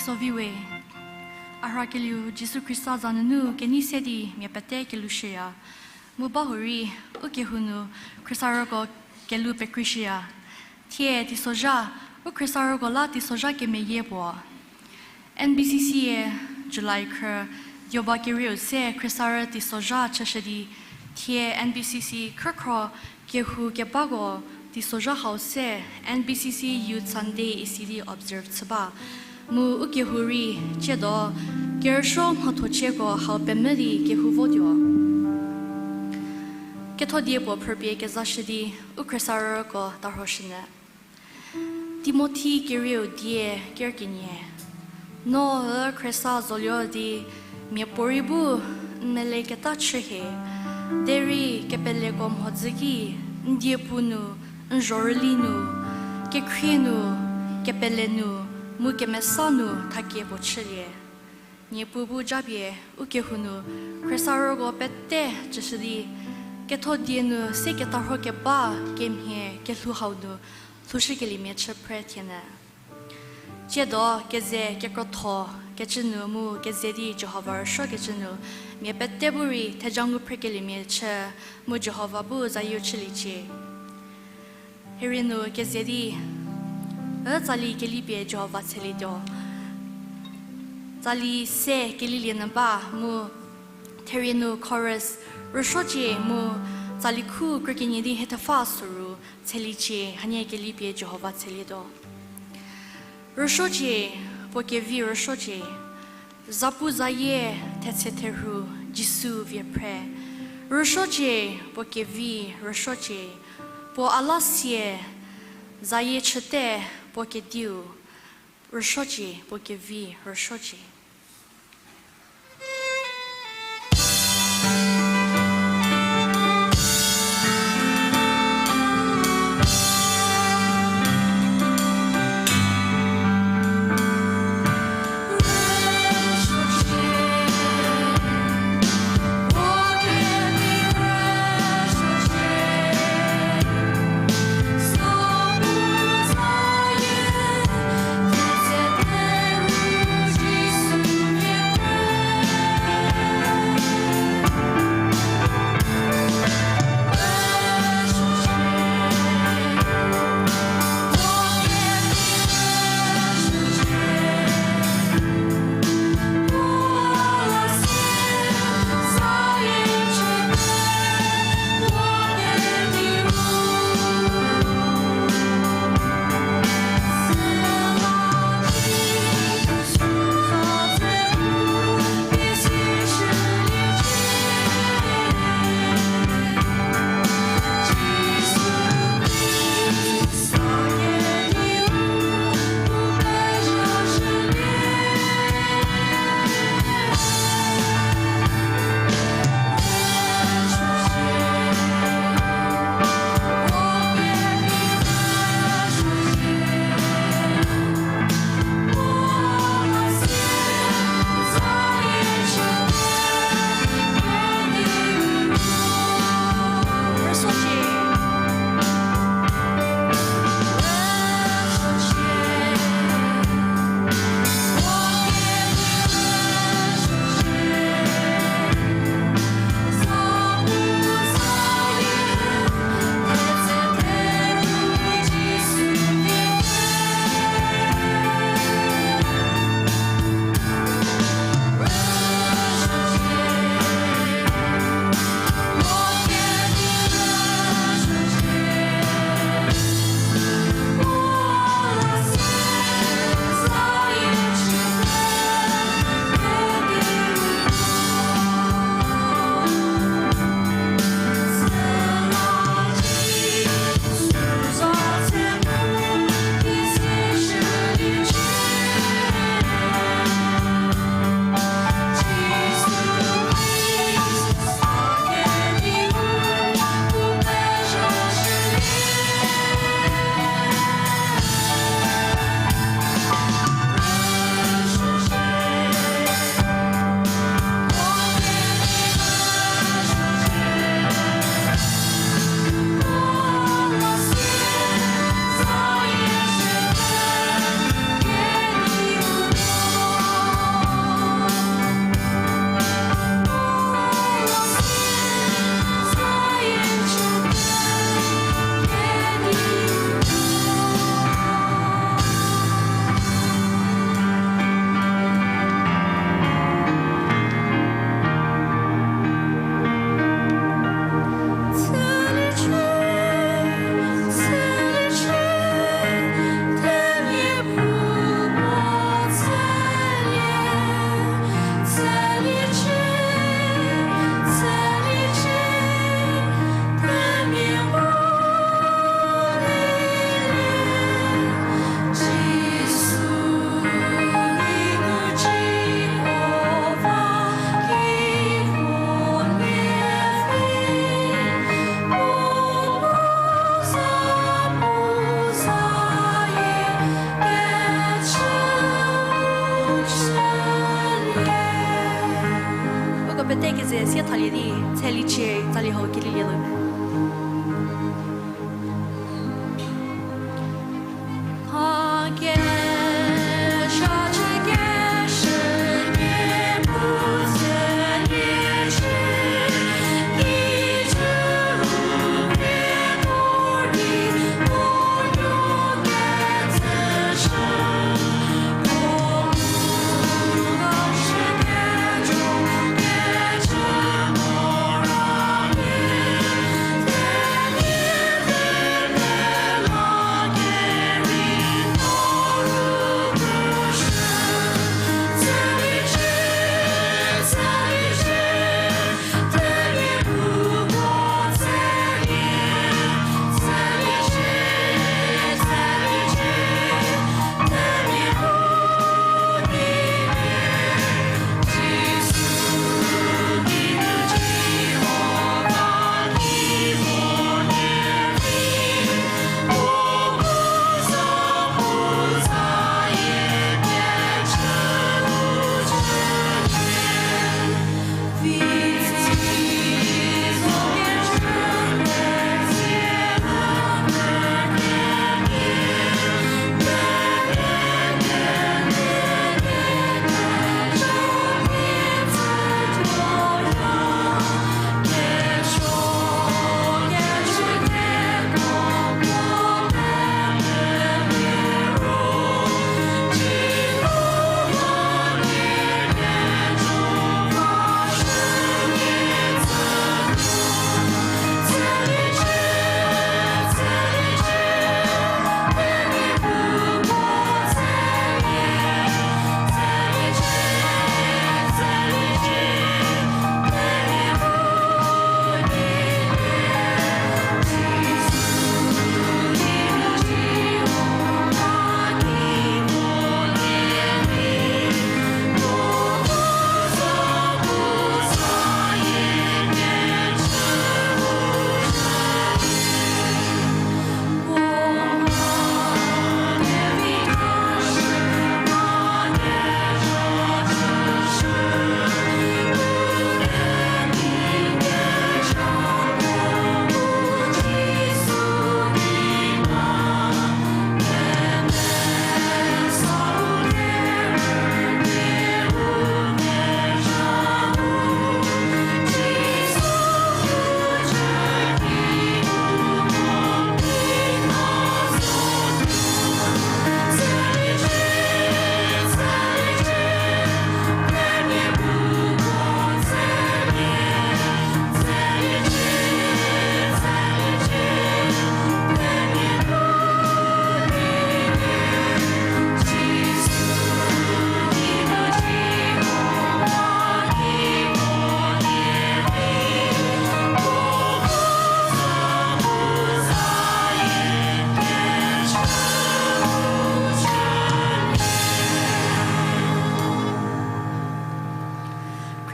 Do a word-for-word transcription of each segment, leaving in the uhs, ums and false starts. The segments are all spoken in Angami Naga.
Soviwe, a rhakelieu Jisu Khrista za nunu kenei se di mia pete kelushüya. Mu bahurei, u kehou nu khriesarüko kelhou pekrishüya. Thie teisozha, u khriesarüko la teisozha kemeyie puo. N B C C-e July khrü, yoba kerieu se khriesarü teisozha chüshü di, thie N B C C khrükhro kehou kebako teisozha hau se N B C C Youth Sunday isi di observe chü ba. Mu u kehou rei, tsiedo, kerüsuo mhathochieko hau pemvü di kehou votuo. Kethodie puo phrüpie kezashü di, u khriesarüko tarhoshünyü. Timothi kerieu die ker kenie. No ü khriesa zolie di, miapuorei bu n meleketa chü hie. Derei kepeleko mhodzü ki, n diepu nu, n zhorüli nu, kekhrie nu, kepele nu, mu kemesa nu thakie puo chülie. Niepuu bu japie u kehou nu khriesarüko pete chüshü di, kethodie nu se ketarhokeba kemhie kelhou hau nu lhoushükeliemia chü phre thienyü. Tsiedo keze kekrotho kecü nu mu keze di Jihova rüsuokecü nu, mia pete bu rei theja ngu phrekeliemia chü mu Jihova bu zayieu chüliecie. Herie nu keze di, ü tsali kelipie Jihova tselietuo. Tsali se kelilie nyü ba mu, therie nu chorus, rüsuocie mu tsali khu krükenie di hethepfü süru tselhiecie, hanie kelipie Jihova tselietuo. Rüsuocie, puo kevi rüsuocie, zapuzayie thetse therhu Jisu vie phre. Rüsuocie, puo kevi rüsuocie, puo a la sie zayie chüte puo kediu, rüsuocie, puo kevi rüsuocie. Kedi, tsali chie, tsali hau kedi lielo.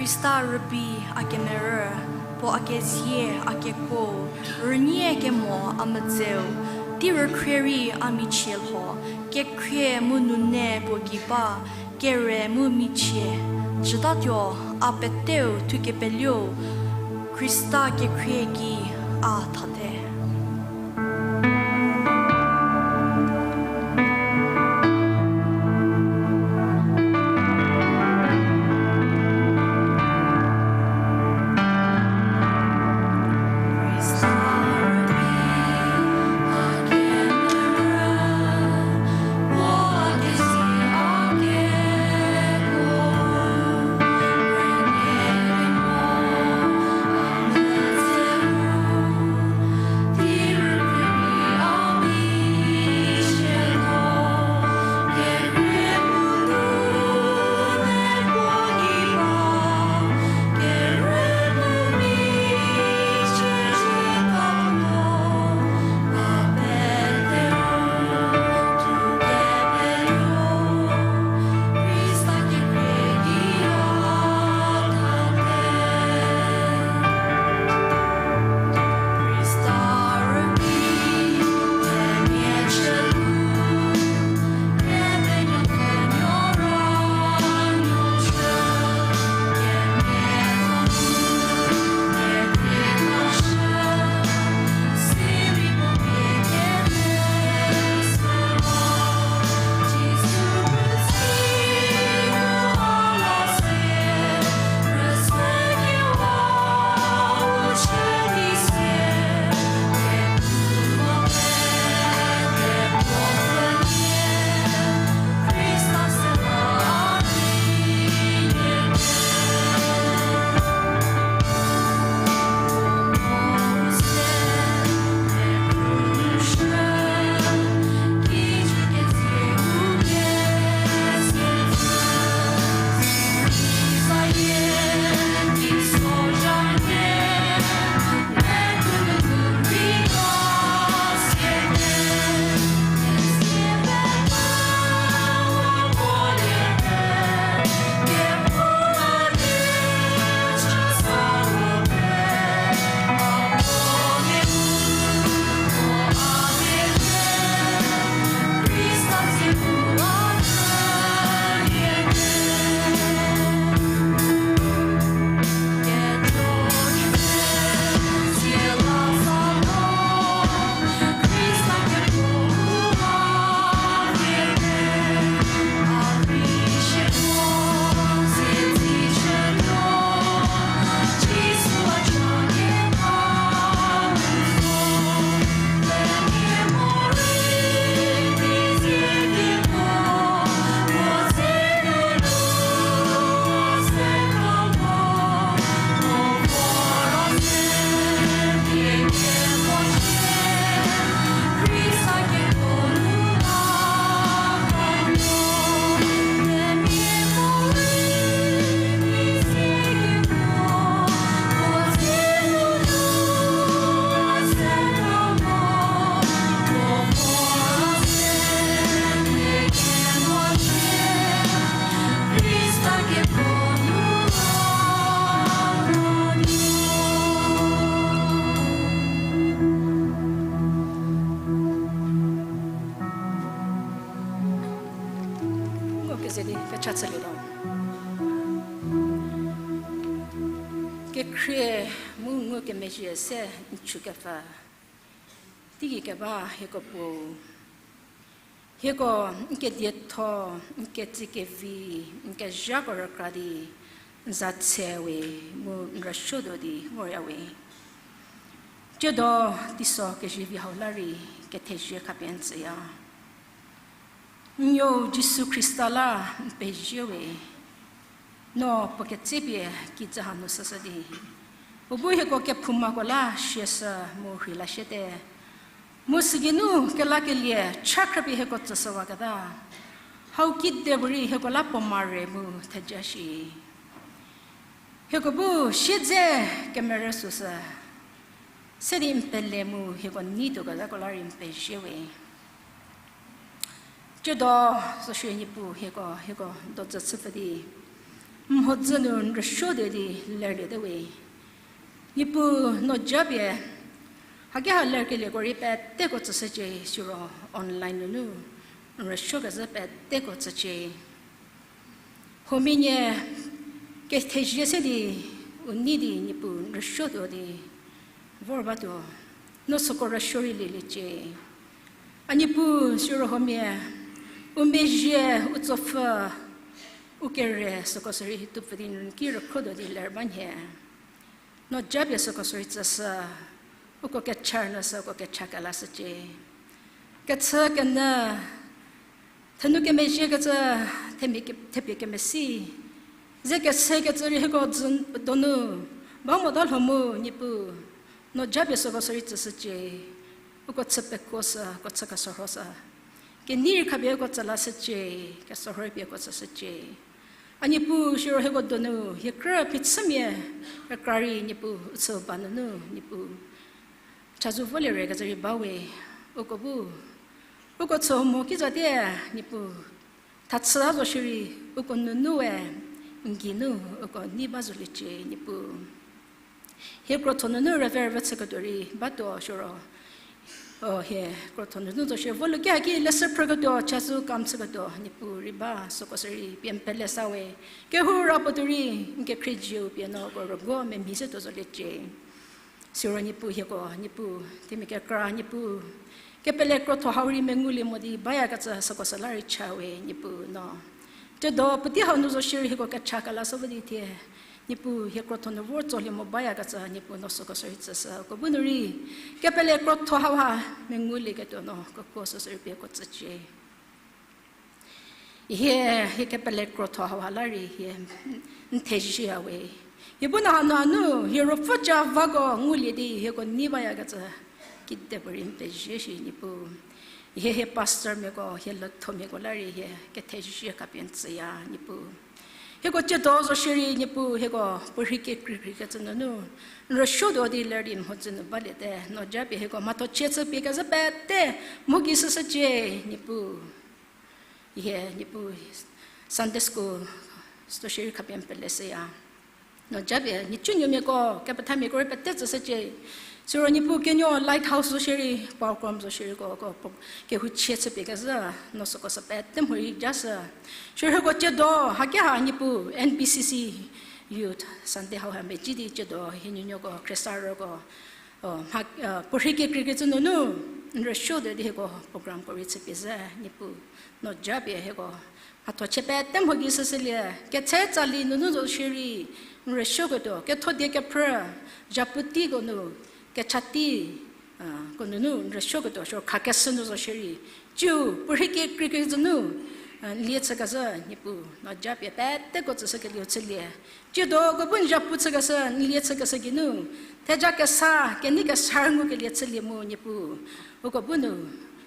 Khrista rübei a kemerü, puo a kezie a kekuo, rünie kemo a medzeu, tei rükhrie rei a michie lho, kekhrie mu nune puo gei ba, kere mu michie, chütatuo a peteu thukepelieu, Khrista kekhrie gei a thate. Chülietuo. Kekhrie mu ngukemezhie se n chükepfü. Teigei keba hieko Puo, hieko n kedietho, n ketsekevi, n kezhako rükra di n za tse we mu n rüsuotuo di ngoya we. Tsiedo teiso kezivi hau la rei kethezie khapie n tsüya. N nuou Jisu Khrista la n pezie we, no puo ketsepie kijü hanu süshü di, puo bu hieko kephoumako la siashü mu rheilashüte. Mu sügeinu kelakelie cha khrüpie hieko tsüshüwaketa, hau kidepuorei hieko la puo mare mu theja shi. Hieko bu siedze kemerü süshü, se di n pele mu hieko nei tuokezhako la rei n pezie we. Tsiedo zoshie Niepuu hieko, hieko dozü chüpfü di, n mhodzü nu n rüsuotuo di lerliete we. Niepuu no japie, hakeha lerkelieko rei peteko tsüshücie siro online nunu n rüsuokezhü peteko tsücie. Huomia nie kethezie se di u nei di Niepuu n rüsuotuo di vor batuo, no süko rüsuo rei lieliecie. A Niepuu siro huomia u mezhie, u tsopfü, u kere süko sürei thupfü di n ki rükhrotuo di ler ba nhie. No japie süko sürei tsüshü, uko kecha rünyüshü, uko kecha kelashücie. Kechü kenyü, thenou kemezhiekecü, themia ke-, thepie kemesi, ze kesekecü rei hieko dzü donu ba mota lho mu Niepuu, no japie süko sürei tsüshücie, uko chü pekuoshü, uko chü kesorhoshü. Kenei rei khapie uko tsülashücie, kesorho rei pie uko tsüshücie. A Niepuu siro hieko donu hie krü phichümia rükra rei Niepuu u chüu ba nunu Niepuu chazou volie re kecü rei ba we, uko bu, uko chü mo kizatie Niepuu, thachü a zo shierei uko nunu we n geinu uko nei ba zoliecie Niepuu. Hie krotho nunu rüve rüve chüketuo rei batuo siro, o, hie krotho nunu zo shie vo luki haki leshü phrüketuo, chazou kam chüketuo Niepuu rei ba süko sürei pie n pele sa we. Kehou ra puo tuo rei n kekhrie zieu pie no uko rüguo memhi se tuo zoliecie. Siro Niepuu hieko, Niepuu, themia kekra Niepuu, kepele krotho hau rei mengulie mo di bayakecü süko sü la rei cha we Niepuu no. Tsiedo puotei hau nu zo shierei hieko kecha kelashü vo di thie, Niepuu hie krotho nu vor tsolie mo bayakecü Niepuu no süko sürei tsüshü. Uko bu nu rei kepele krotho hau ha mengulieketuo no kekuo süsü rei pie uko tsücie. Hie, hie kepele krotho hauha la rei hie n thezie ya we. Hie bu no hanu hanu hie ruopfü ca vako ngulie di hieko nei bayakecü kidepuorei n pezie shi Niepuu. Hie, hie pastormiako, hie lethomiako la rei hie kethezie khapie n tsüya Niepuu. Hieko tsiedo zo shierei Niepuu hieko puorhi kekreikreikecü nunu n rüsuotuo di ler di n mhodzü nu baliete, no japie hieko mhatho chie chü pie kezhü pete mho gei shüshücie Niepuu. Hie Niepuu Sunday school zo shierei khapie n pele shüya. No japie nhicunuomiako, kepethamiako rei pete tsüshücie. Siro Niepuu kenuo Lighthouse zo shierei, Paul Krom zo shierei ko, ko, kehou chie chü pie kezhü, no süko sü pete mho rei jashü. Siro hieko tsiedo hakeha Niepuu N B C C Youth Sunday hauha mezhie di tsiedo hie nuonuoko khriesarüko, o, mha, puorhi kekreikecü nunu n rüsuotuo di hieko programko rei chü pie zhü Niepuu. No japie hieko mhatho chie pete mho gei shüshülie, ketse tsali nunu zo shierei n rüsuoketuo, ketho die kephrü, zhapu teiko nu, kecha tei ko nunu n rüsuoketuo, siro khakeshü nu zo shierei, tsiu puorhi kekreikecü nu n lie chükezhü Niepuu, no japie peteko tsüshükelieu chülie. Tsiedo uko bu n zhapu chükeshü, n lie chükeshü geinu, theja kesa, kenei kesa ngukelie chülie mu Niepuu, uko bu nu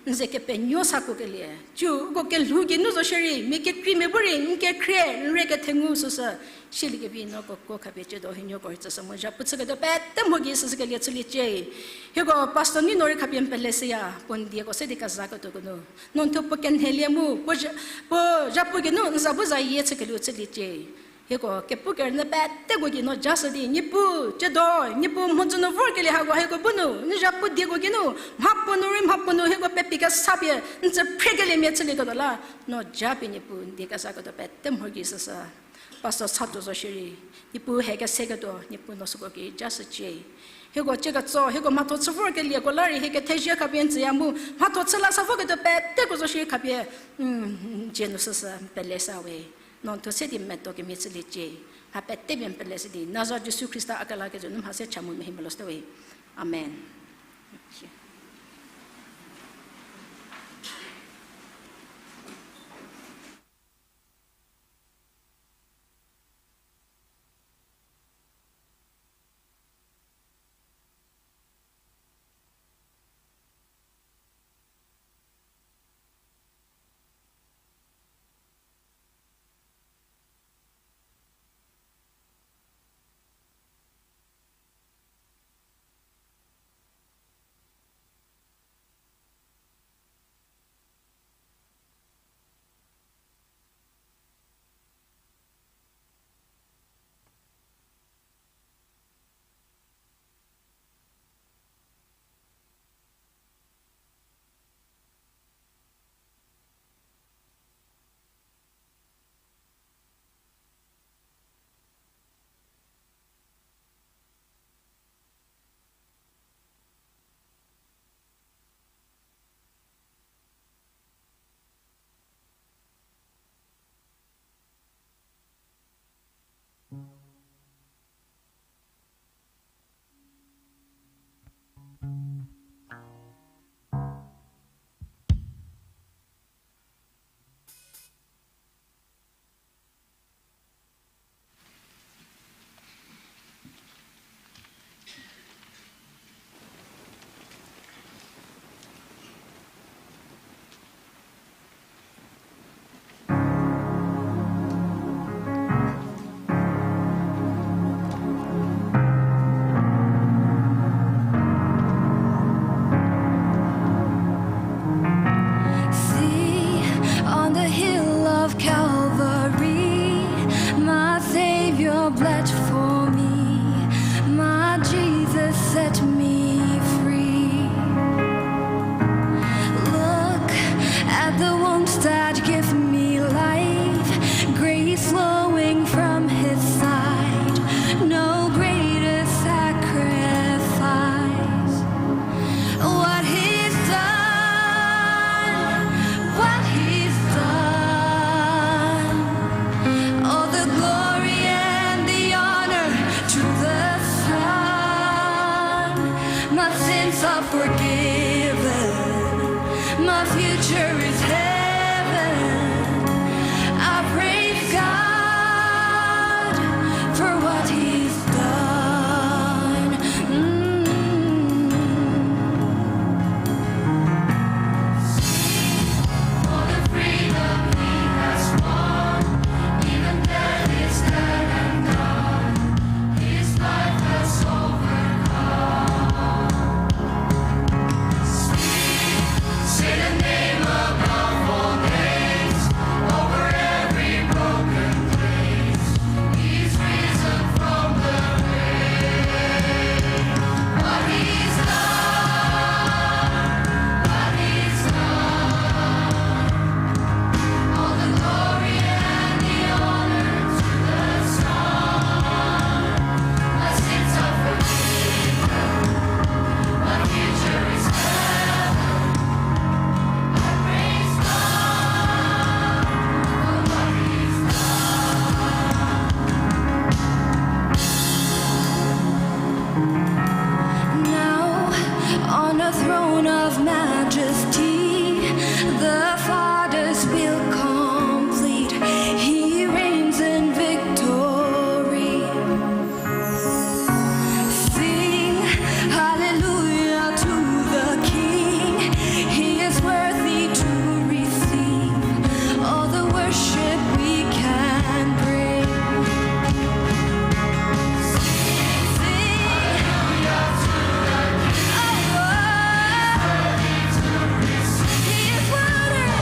n ze kepenuo sa kuokelie, tsiu uko kelhou geinu zo shierei mia kekreimia bu rei n kekhrie n rei kethengu süsü, siliekevi no uko kuo khapie tsiedo hie nuoko rei tsüshü mu zhapu chüketuo pete mho gei shüshükelie chüliecie. Hieko pastor nei no rei khapie n pele shüya, puo n dieko se di kezaketuoko nu, no n thuo puo kenhelie mu, puo zha-, puo zhapu geinu n za bu zayie chükelieu chüliecie. Hieko kepu kerünyü peteko gei no ja shü di, Niepuu, tsiedo, Niepuu mhodzü nu vorkelie hako hieko bu nu, n zhapu dieko geinu, mhapuo nu rei mhapuo nu hieko pepi kesa pie, n tsü phrekeliemia chülieketuo la, no ja pie Niepuu n die kesaketuo pete mho gei süsü. Pastor Satuo zo shierei, Niepuu he keseketuo, Niepuu no süko ki ja shücie. Hieko cie ketso, hieko mhatho chü vorkelieko la rei hie kethezie khapie n tsüya mu, mhatho chü la sa voketuo peteko zo shierei khapie, n dzie nu süsü n pele sa we. No n thuo se di medo kemhie chüliecie. Mha pete pie n pele shü di, Nazaret Jisu Khrista a kelakecü nu mha se cha mu mehimelo shüte we. Amen. See, on the hill of Calvary, my Savior bled for me, my Jesus set me free. Look at the wounds that give me life, grace flowing from his side, no greater sacrifice. What he's done, what he's done. All the glory and the honor to the Son. My sins are forgiven, my future is heaven. I praise God for what he's done. Mm. For the freedom he has won, even death is dead and gone. His life has overcome. Speak, say the name above all names, over every broken place. He's risen from the grave. What he's done, what he's done. All the glory and the honor to the Son. My sins are forgiven. My future is heaven. I praise God for what he's done. Now, on a throne of majesty, the Father's will complete. He reigns in victory. Sing hallelujah to the King. He is worthy to receive all the worship we can bring. Sing hallelujah to the King. Oh, he is worthy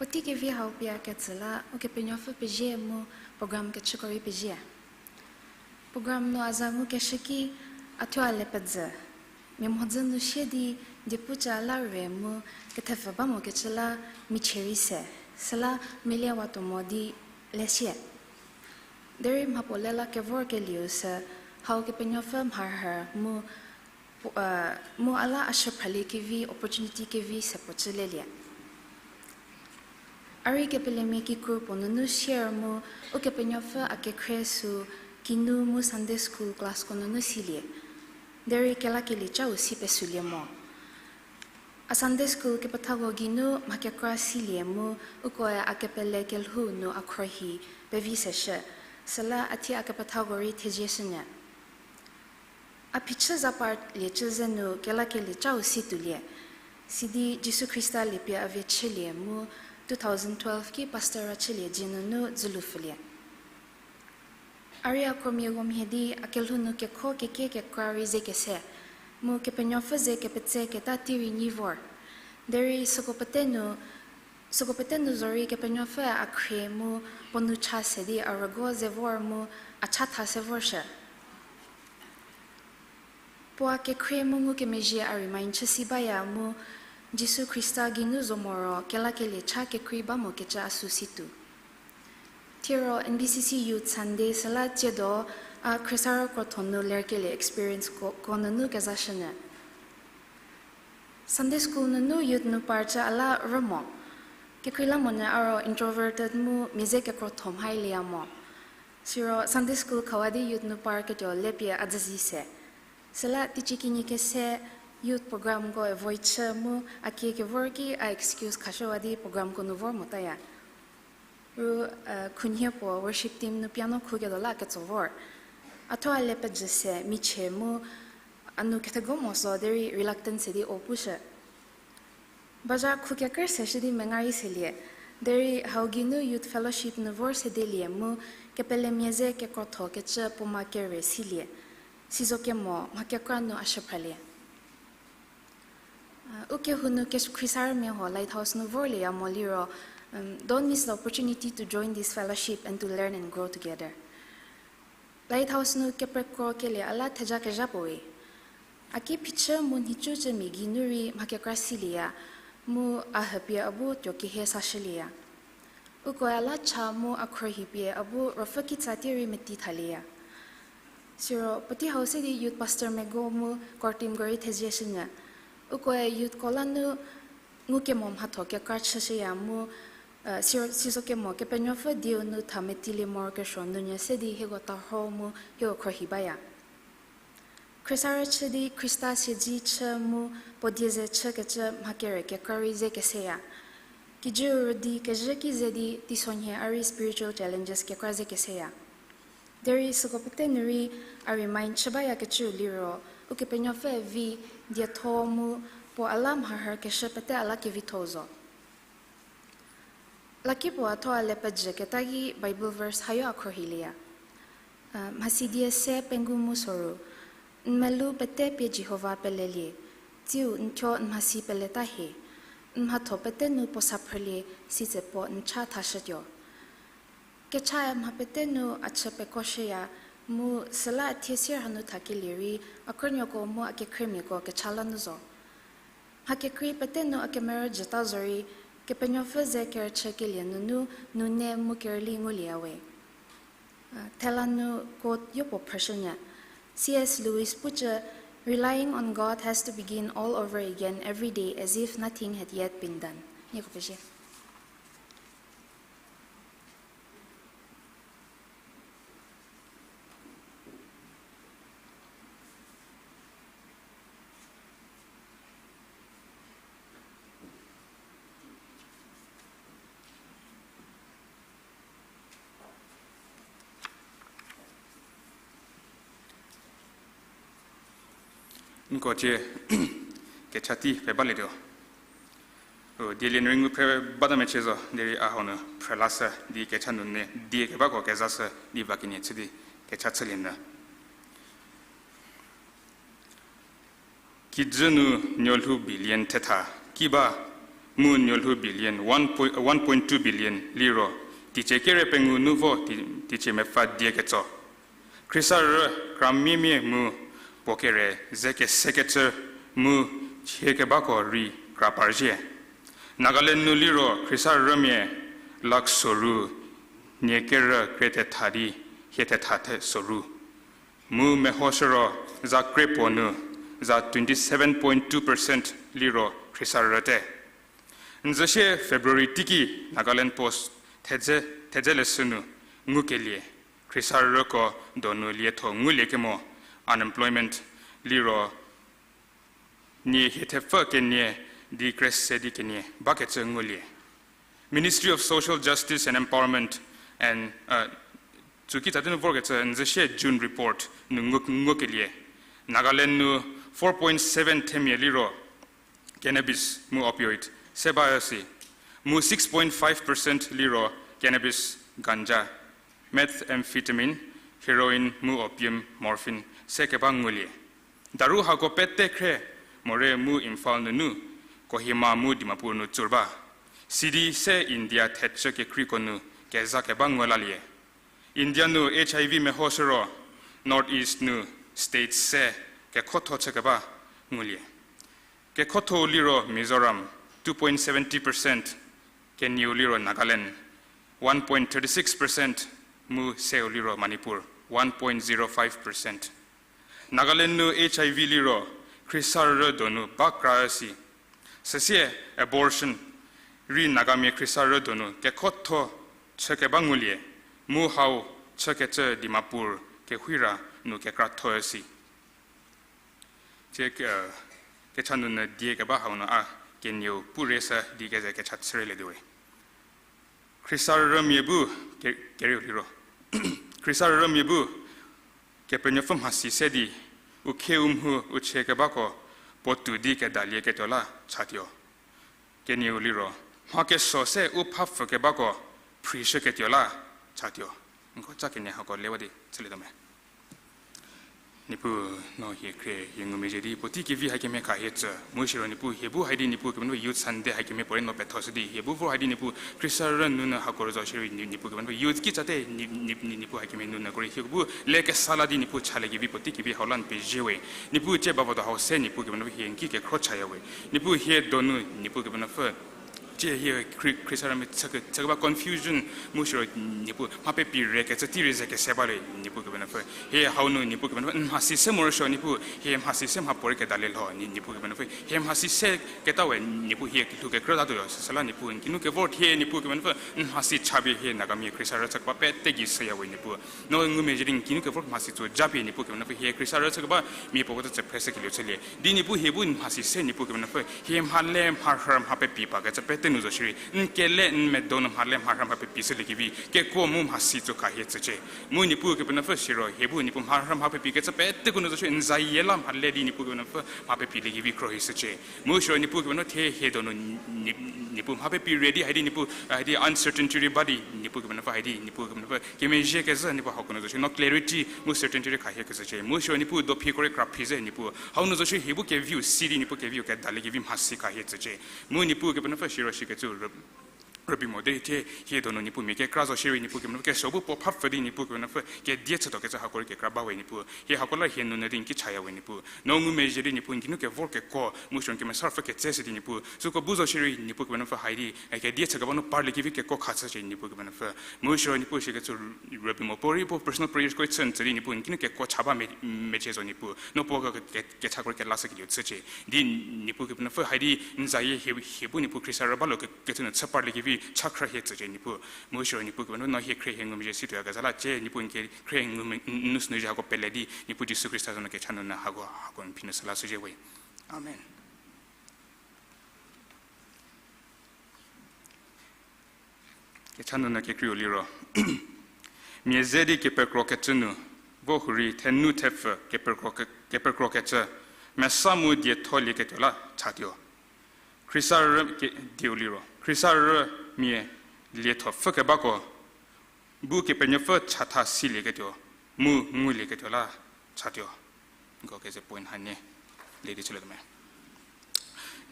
Puotei kevi hau pie ketsü la Ukepenuopfü pezie mu program kechüko rei pezie. Program nu a za ngukeshü ki, a thuo a le pezü, mia mhodzü nu sie di diepucü a la rei mu kethepfü ba mokecü la michie rei se, süla mialiewatuo mo di le sie. Derei mhapuo le la kevorkelieu sü, hau Kepenuopfü mharhü mu, mu a la a shüphralie kevi opportunity kevi se puo chülelie. A rei kepelemia kikru puo nunu sier mu, Ukepenuopfü a kekhrie sü kinu mu Sunday school classko nunu silie. Derei kelakelie cau si pesulie mo. A Sunday school kepethako geinu mha kekra silie mu, ukoe a kepele kelhou nu a khruohi pevi seshü, süla a thie a kepethako rei thezieshünyü. A phichü za parlie cü ze nu kelakelie cau si tuolie. Sidi Jisu Khrista liepie a vie chülie mu two thousand twelve ki pastor ra chülie dzie nunu dzülu pfhülie. A rei a kemiako mhie di a kelhou nu kekho kekie kekra rei ze kese, mu Kepenuopfü ze kepetse keta tei rei nyi vor. Derei süko pete nu, süko pete nu zorei Kepenuopfü a khrie mu puo nou cha se di a rügo ze vor mu a chatha se vorshü. Puo a kekhrie mu ngukemezhie a remind chü si baya mu Jisu Khrista geinu zo moro kelakelie cha kekrei ba mokecü a sü si tuo. Thiero N B C C Youth Sunday süla tsiedo a khriesarü krotho nu lerkelie experience ko, ko nunu kezashünyü. Sunday school nunu youth nu parcü a la rü mo. Kekreilamonyü a ro introverted mu mia ze kekrotho mhailieya mo. Siro Sunday school khawa di youth nu parketuo le pie a dzüzi se. Süla teicie kinyi kese youth programko avoid chü mu a kie kevor ki a excuse khashüwa di programko nu vor motaya. Ru, khunhie puo worship team nu piano khuketuo la ketso vor. A thuo a le pejü se michie mu a nu kethego mo zo derei reluctance di o pushü. Baza khu keker seshü di menga rei selie. Derei hau geinu youth fellowship nu vor sedelie mu kepelemia ze kekrotho kecü puoma kere silie. Sizo kemo mha kekra nu a shüphralie. Ukehou nu ke- khriesarümia huo Lighthouse nu vorlieya mo liro, don't miss the opportunity to join this fellowship and to learn and grow together. Lighthouse nu kepekro kelie a la theja kezha puoe. A ki phichü mu nhicu cü mia geinu rei mha kekra silieya, mu a hüpie a bu tuo kehie sashülieya. Ukoe a la cha mu a khruohipie a bu ruopfü kitsa tei rei meti thalieya. Siro puotei hau se di youth pastor meko mu core teamko rei thezieshünyü. Ukoe youthko la nu ngukemo mhatho kekra chüshüya mu, siro sizo kemo Kepenuopfü dieu nu tha metilie morokesuo nunyü se di hieko tarho mu hieko khruohi baya. Khriesarü chü di Khrista siedzi chü mu puo die ze chükecü mha kere kekra rei ze keseya. Kijüu rüdi kezhü ki ze di teisonhie a rei spiritual challenges kekra ze keseya. Derei süko pete nu rei a remind chü bayakecüu liro, Ukepenuopfü vi, dietho mu puo a la mharhü keshü pete a la kevitho zo. Lakipuo a thuo a le pejü keta ki Bible verse hayo a khruohilieya. Mhasidie se pengou mu soru, n melou pete pie Jihova pelelie, tsiu n thuo n mhasi peleta hie, n mhatho pete nu puo sa phrülie, sitse puo n cha thashütuo. Kechae mha pete nu a chü pekoshüya, mu süla a thie sier hanu thakelie rei, a krünuoko mu a kekhriemiako kecha la nu zo. Mha kekrei pete nu a kemerü jüta zorei, Kepenuopfü ze kerüchükelie nunu, nune mu kerüli ngulieyawe. Thela nu quote yopuo phrüshünyü. C S Lewis pucü, Relying on God has to begin all over again every day as if nothing had yet been done. Nieko pezie. Nko cie kecha tei pebalietuo. O, dielie nu rei ngu phre bata mechie zo, derei a hau nu phrülashü di kecha nunu die kebako kezashü di va kenie chü di kecha chülie nyü. Kijü nu nuolhou billion thetha ki ba, mu nuolhou billion, one point, one point two billion liro, teicie kere pengou nu vo tei-, teicie mepfü die ketso. Khriesarü kra miemie mu puo kere ze kesekecü mu chie kebako rei kra parzhie. Nagaland nu liro khriesarümia lakh soru nie kerü kre tetha di hie tetha the soru. Mu mehoshüro za kre puo nu za twenty seven point two percent liro khriesarüte. N züsie February teiki Nagaland Post thedze, thedze leshü nu ngukelie, khriesarüko donu lietho ngulie kemo unemployment liro nie hie thepfü kenie di kre se di kenie bakecü ngulie. Ministry of Social Justice and Empowerment and, uh, tsukitsa tenu vorkecü n züsie June report nu ngu, ngukelie, Nagaland nu four point seven themia liro cannabis mu opioid se ba si, mu six point five percent liro cannabis, ganja, methamphetamine, heroin mu opium, morphine se keba ngulie. Daru hako pete khre Moreh mu Imphal nunu Kohima mu Dimapur nu tsur ba. Sidi se India thechü kekreiko nu keza keba ngu lalie. India nu H I V mehoshüro North East nu state se kekhotho chü keba ngulie. Kekhotho liro Mizoram, two point seventy percent, kenieu liro Nagaland, one point thirty six percent, mu seu liro Manipur, one point zero five percent. Nagaland nu H I V liro khriesarü donu ba kra si. Süsie abortion rei Nagamia khriesarü donu kekhotho chü keba ngulie, mu hau chükecü Dimapur kehira nu kekratho si. Tie, kecha nunu die keba hau nu a kenieu pu re sü di keze kecha chürelie tuowe. Khriesarümia bu, ke-, kerieu liro. Khriesarümia bu Kepenuopfü mhasi se di, u khie u mhu u chie kebako puotou di kedalieketuo la chatuo. Kenieu liro, mha keso se u phapfü kebako phrishüketuo la chatuo. Nko ca kenie hako lewa di chülietuo me. Niepuu, no hie khrie hie ngumezhie di puotei kevi hakemhie kha hie tsü, mu siro Niepuu hie bu hai di Niepuu Kepenuopfü Youth Sunday hakemhie puorei no pethoshü di hie bu vor hai di Niepuu khriesarü nunu hako rüzo shierei Niepuu Kepenuopfü youth kichate Niepuu hakemhie nunu korei hieko bu le kesa la di Niepuu chaliekevi puotei kevi hau la n pezie we. Niepuu cie bavado hau se Niepuu Kepenuopfü hie n ki kekhro chaya we. Niepuu hie donu Niepuu Kepenuopfü cie hie khriesarümia chü keba confusion mu siro Niepuu mha pepi re kecü tei rei ze kese ba le Niepuu Kepenuopfü. Hie hau nu Niepuu Kepenuopfü n mhasi se morosuo Niepuu hie mhasi se mha puorei kedalie lho Niepuu Kepenuopfü hie mhasi se keta we Niepuu hie lhou kekrü tatuo süla Niepuu n kinu kevor thie Niepuu Kepenuopfü n mhasi chapie hie Nagamia khriesarü chü keba pete gei shüya we Niepuu. No ngumezhie di n kinu kevor mhasi tso japie Niepuu Kepenuopfü hie khriesarü chü keba mia puo kecü tsüphreshükelieu chülie di Niepuu hie bu n mhasi se Niepuu Kepenuopfü hie mhale mharhü mha pepi pa kecü pete nu zo shierei n kele n medo nu mhale mharhü mha pepi shüliekevi kekuo mu mhasi tso kha hie tsücie. Mu Niepuu Kepenuopfü siro hie bu Niepuu mharhü mha pepi kecü peteko nu zo shierei n zayie la mhale di Niepuu Kepenuopfü mha pepiliekevi khro hie shücie. Mu siro Niepuu Kepenuopfü thie hie donu Niepuu mha pepi re di hai di Niepuu hai di uncertainty rei ba di Niepuu Kepenuopfü hai di Niepuu Kepenuopfü kemezhie kezhü Niepuu hako nu zo shierei no clarity mu certainty rei kha hie kezhücie. Mu siro Niepuu dophi korei kra phi ze Niepuu hau nu zo shierei hie bu keviu si di Niepuu keviu kedaliekevi mhasi kha hie tsücie. Mu Niepuu Kepenuopfü siro shikecü rübei mo derei thie hie donu Niepuu mia kekra zo shierei Niepuu Kepenuopfü kesuo bu puo phapfü di Niepuu Kepenuopfü kedie chütuo kecü hako rei kekra ba we Niepuu hie hako la hie nunu di n ki chaya we Niepuu. No ngumezhie di Niepuu n kinu kevor kekuo mu siro n kemesa ruopfü ketse shü di Niepuu süko bu zo shierei Niepuu Kepenuopfü hai di kedie chü keba nu parliekevi kekuo kha chücie Niepuu Kepenuopfü. Mu siro Niepuu shikecü rübei mo puorei puo personal prayers ko chü n tsü di Niepuu n kinu kekuo cha ba mecie zo Niepuu no puo kecha korei kelashükelieu chücie. Di Niepuu Kepenuopfü hai di n zayie hie bu Niepuu khriesarü ba lo kecü nu chü parliekevi cha khrü hie tsücie Niepuu. Mu siro Niepuu Kepenuopfü no hie khrie hie ngumezhie situoyakezha la cie Niepuu n ke khrie n nu sünu zhie hako pele di Niepuu Jisu Khrista za nu kecha nunu hako hako n phi nu süla shüzhie we. Amen. Kecha nunu kekreiu liro mia ze di kepekrokecü nu vo hurei thenu thepfü kepekrokecü mesa mu dietholieketuo la chatuo. Khriesarü ke-, dieu liro khriesarümia liethopfü kebako bu Kepenuopfü chatha silieketuo mu ngulieketuo la chatuo. Nko keze point hanie le di chülietuo me.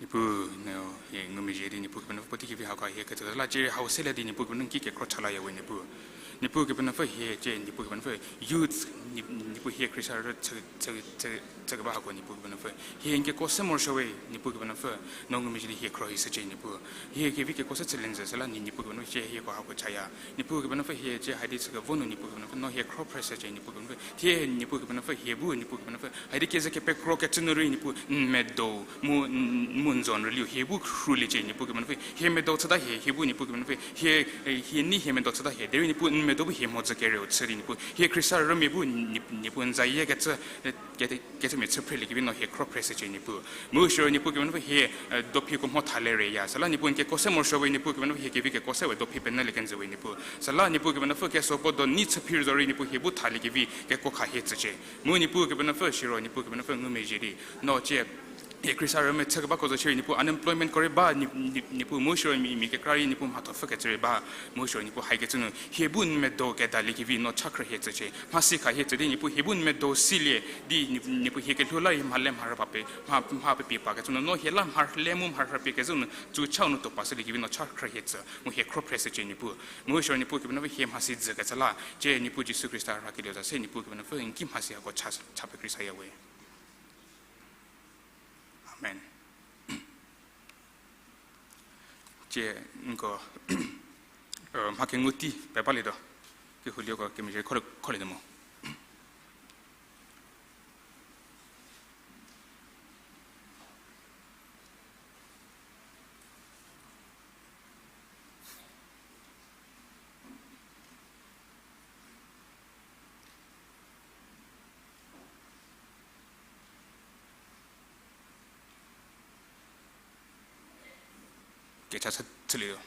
Niepuu, no hie ngumezhie di Niepuu Kepenuopfü puotei kevi hako hie ketsü la cie hau sele di Niepuu Kepenuopfü n ki kekhro cha laya we Niepuu. Niepuu Kepenuopfü hie cie Niepuu Kepenuopfü youth, Niepuu, Niepuu hie Khrista rü chü, chü, chü, chükeba hako Niepuu Kepenuopfü hie n keko se morosuo we Niepuu Kepenuopfü, no ngumezhie di hie khro hishücie Niepuu. Hie kevi keko se chülie n zü süla n Niepuu Kepenuopfü cie hieko hako chaya. Niepuu Kepenuopfü hie cie haidi chükevo nu Niepuu Kepenuopfü no hie khro phreshücie Niepuu Kepenuopfü. Thie Niepuu Kepenuopfü hie bu Niepuu Kepenuopfü haidi keze kepekro kecü nu rei Niepuu n medo mu, mu n zo n rüliu hie bu rhuliecie Niepuu Kepenuopfü. Hie medo chüta hie, hie bu Niepuu Kepenuopfü hie, hie nei hie medo chüta hie. Derei Niepuu n medo bu hie mhodzü kereu chü di Niepuu hie Khrista rümia bu Niep-, Niepuu n zayie kecü, kecümia chü phreliekevi no hie khro phreshücie Niepuu. Mu siro Niepuu Kepenuopfü hie, dophiko mho thalie reya süla Niepuu n keko se morosuo we Niepuu Kepenuopfü hie kevi keko se we dophi penyülie kenjü we Niepuu. Süla Niepuu Kepenuopfü keso puo do nei chü phir zorei Niepuu hie bu thaliekevi keko kha hie tsücie. Mu Niepuu Kepenuopfü siro Niepuu Kepenuopfü ngumezhie di no cie hie Khrista rümia chükebako zo shierei Niepuu unemployment ko rei ba, Niepuu mu siro mia, mia kekra rei Niepuu mhatho pfhükecü rei ba. Mu siro Niepuu haikecü nu hie bu n medo kedaliekevi no cha khrü hie tsücie. Mhasi kha hie tsü di Niepuu hie bu n medo silie di Niepuu hie kelhou la hie mhale mharü pa pe, mha, mha pepie pakecü nu no hie la mhale mu mharü pie kezhü nu tsu chau nu tuo pa shüliekevi no cha khrü hie tsü mu hie khro phreshücie Niepuu. Mu siro Niepuu Kepenuopfü hie mhasi dzükecü la cie Niepuu Jisu Khrista rhakelieu za se Niepuu Kepenuopfü n ki mhasi hako cha, cha pekreisaya we. Amen. Cie nko, mha kengu tei pe balietuo. Kehoulieko kemezhie khole, kholietuo mo. Kecha chü, chülietuo.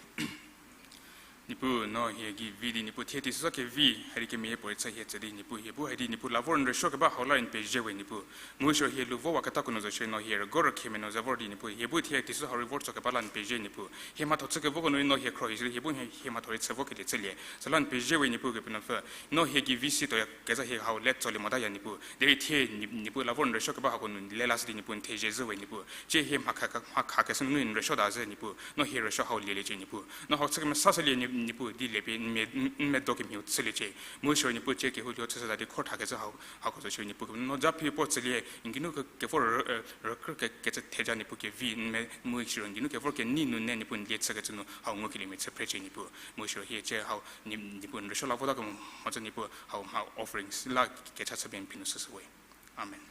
Niepuu no hie gei vi di Niepuu thie teisozha kevi haidi kemeyie puorei chü hie tsü di Niepuu hie bu haidi Niepuu la vor n rüsuo keba hau la n pezie we Niepuu. Mu siro hie lu vowaketako nu zo shierei no hie rügo rükhemia nu ze vor di Niepuu hie bu thie teisozha hau rei vor tso keba la n pezie Niepuu. Hie mhatho chükevoko nu rei no hie khro hie shü di hie bu hie, hie mhatho rei chü vokelie chülie süla n pezie we Niepuu Kepenuopfü. No hie gei vi si tuoyakezha hie hau le tsolie motaya Niepuu. Derei thie Niepuu la vor n rüsuo keba hako nu le lashü di Niepuu n thezie zhü we Niepuu. Cie hie mha kha, mha khakeshü nunu n rüsuota zhü Niepuu. No hie rüsuo hau lieliecie Niepuu. No hau chü kemesashülie Niepuu di lie pie n me, n medo kemhiu chüliecie. Mu siro Niepuu cie kehoulie chüshüta di khor thakecü hau, hako zo shierei Niepuu Kepenuopfü no japhi puo tsülie n geinu ke, kevor rü, rükrü ke, kecü theja Niepuu kevi n me mu siro n geinu kevor kenei nu ne Niepuu n lie chükecü nu hau ngukeliemia chü phrecie Niepuu. Mu siro hie cie hau Niepuu n rüsuo la vota kemo mhodzü Niepuu hau mha offerings la kecha chü pie n phi nu shüshü we. Amen.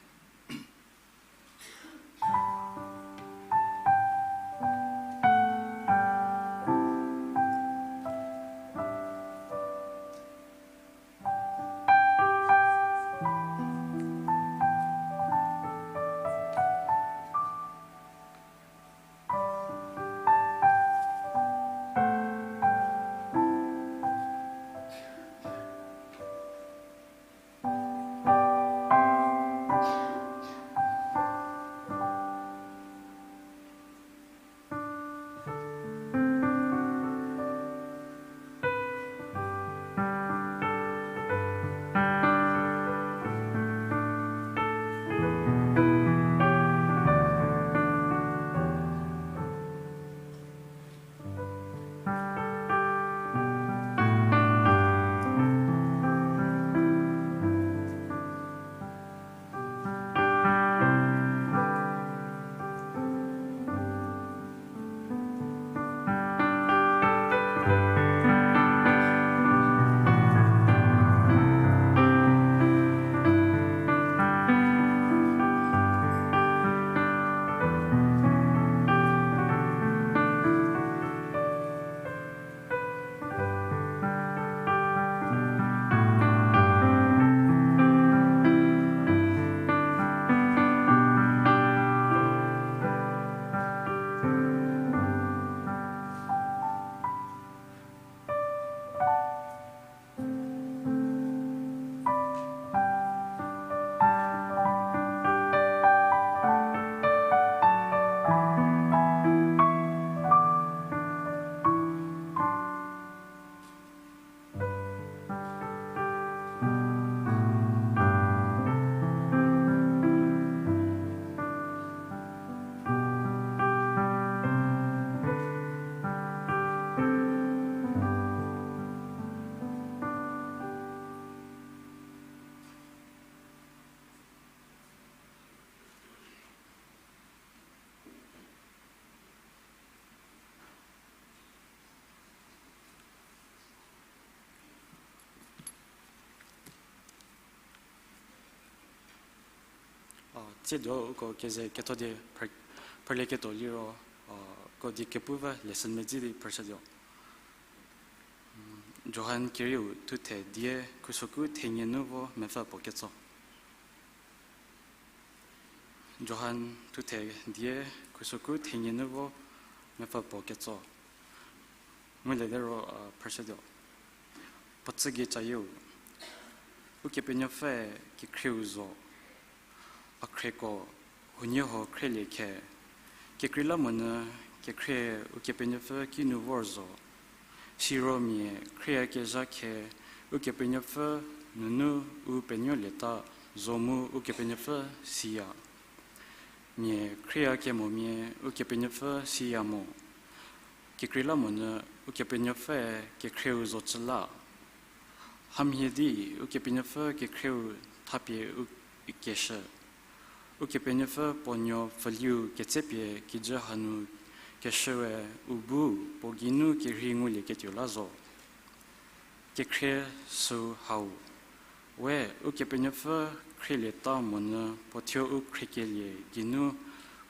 Tsiedo uko keze ketho di phrü-, phrülieketuo liro, uh, uko die kepu va lesson medzi di phrüshütuo. Johan kerieu thuthe die khusoku thenie nu vo mepfü puo ketso. Johan thuthe die khusoku thenie nu vo mepfü puo ketso. Nguliete ro, uh, phrüshütuo. Puo tsügei cayieu, Ukepenuopfü kekhrieu zo. A khrieko, huoniehuo khrielie khe. Kekreilamonyü kekhrie Ukepenuopfü kinu vor zo. Siro mia khrieyakezha khe Ukepenuopfü nunu u penuolieta zo mu Ukepenuopfü siya. Mia khrieyakemomia Ukepenuopfü siya mo. Kekreilamonyü Ukepenuopfüe kekhrieu zocü la. Hamhie di Ukepenuopfü kekhrieu thapie u keshü. Ukepenuopfü puo nuo pfüliu ketsepie kijü hanu keshüe u bu puo geinu kerhei ngulieketuo la zo. Kekhrie süu hau. We Ukepenuopfü khrielieta monyü puo thuo u khriekelie geinu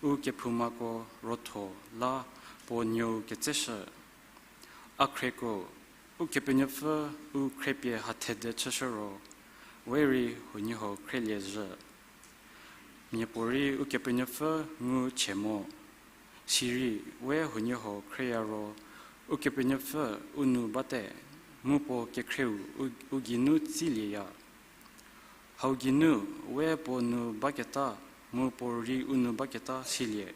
u kephoumako rotho la puo nuou ketseshü. A khrieko, Ukepenuopfü u khriepie hathede chüshü ro, we rei huoniehuo khrielie zhü. Miapuorei Ukepenuopfü ngu chie mo. Sirei we huoniehuo khrieya ro, Ukepenuopfü u nu bate, mu puo kekhrieu u, u geinu tsilieya. Hau geinu we puo nu baketa, mu puo rei u nu baketa silie.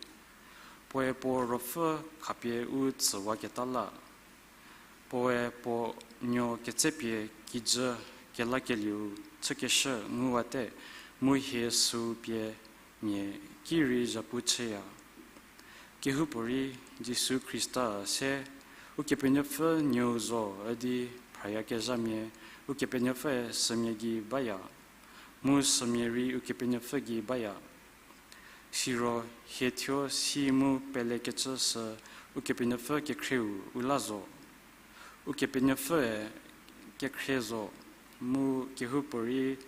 Puoe puo ruopfü khapie u tsüwaketa la. Puoe puo nuo ketsepie kijü kelakelieu chükeshü nguwate, mu hie süu pie mia ki rei zhapu chüya. Kehoupuorei Jisu Khrista se Ukepenuopfü nuou zo üdi phrayakezhamia Ukepenuopfüe sümia gei baya, mu sümia rei Ukepenuopfü gei baya. Siro hie thuo si mu pelekecü sü Ukepenuopfü kekhrieu u la zo. Ukepenuopfüe kekhrie zo, mu kehoupuorei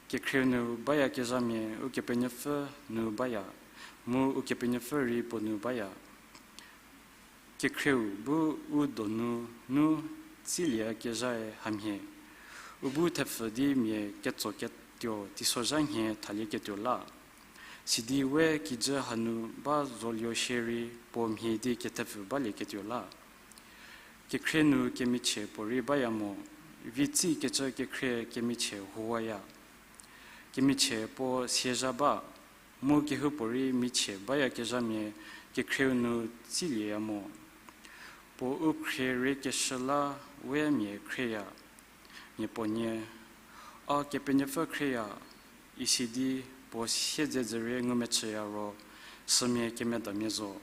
kekhrieu nu bayakezhamia Ukepenuopfü nu baya, mu Ukepenuopfü rei puo nu baya. Kekhrieu bu u donu nu tsilieyakezhae hamhie. U bu thepfü di mia ketsoketuo teisozha nhie thalieketuo la. Sidi we kijü hanu ba zolie shierei puo mhie di kethepfü balieketuo la. Kekhrie nu kemichie puorei baya mo, vi tsikecü kekhrie kemichie huwaya. Kemichie puo siezha ba, mu kehoupuorei michie bayakezhamia kekhrieu nu tsilieya mo. Puo u khrie riekeshü la we mia khrieya. Mia puo nie, A Kepenuopfü khrieya, isi di puo siedzedzürie ngumechüya ro, sümia kemedamia zo.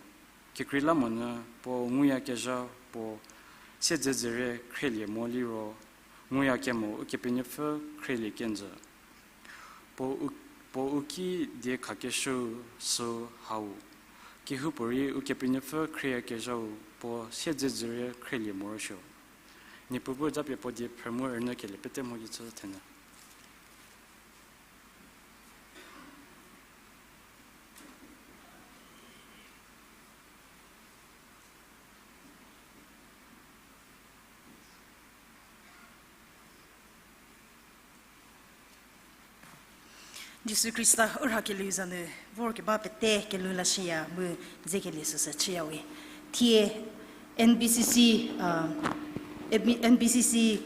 Kekreilamonyü puo nguyakezha puo siedzedzürie khrielie mo liro, nguyakemo Ukepenuopfü khrielie kenjü. Puo u, puo u ki die khakeshüu sü hau. Kehoupuorei Ukepenuopfü khrieyakezhau puo siedzedzürie khrielie morosuo. Niepuu bu japie puo die phrü mu rünyü kelie pete mhoki chü thenyü. Jisu Khrista u rhakelieu za nu vorkeba pete kelhou la shüya mu dzekelie süsü chüyawe. Thie N B C C, uh, N B C C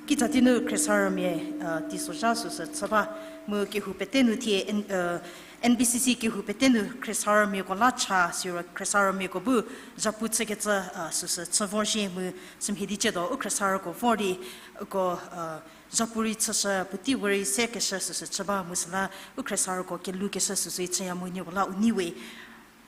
kitsatie nu khriesarümia, uh, teisozha süsü chü ba mu kehou pete nu thie N-, uh, N B C C kehou pete nu khriesarümiako la cha siro khriesarümiako bu zhapu chükecü, uh, süsü chü vorzhie mu sümhie di ciedo u khriesarüko vor di uko, uh, zhapu rei chüshü, puotei we rei sekeshü süsü chü ba mu süla u khriesarüko kelhoukeshü süsü chüya mu nieko la u neiwe.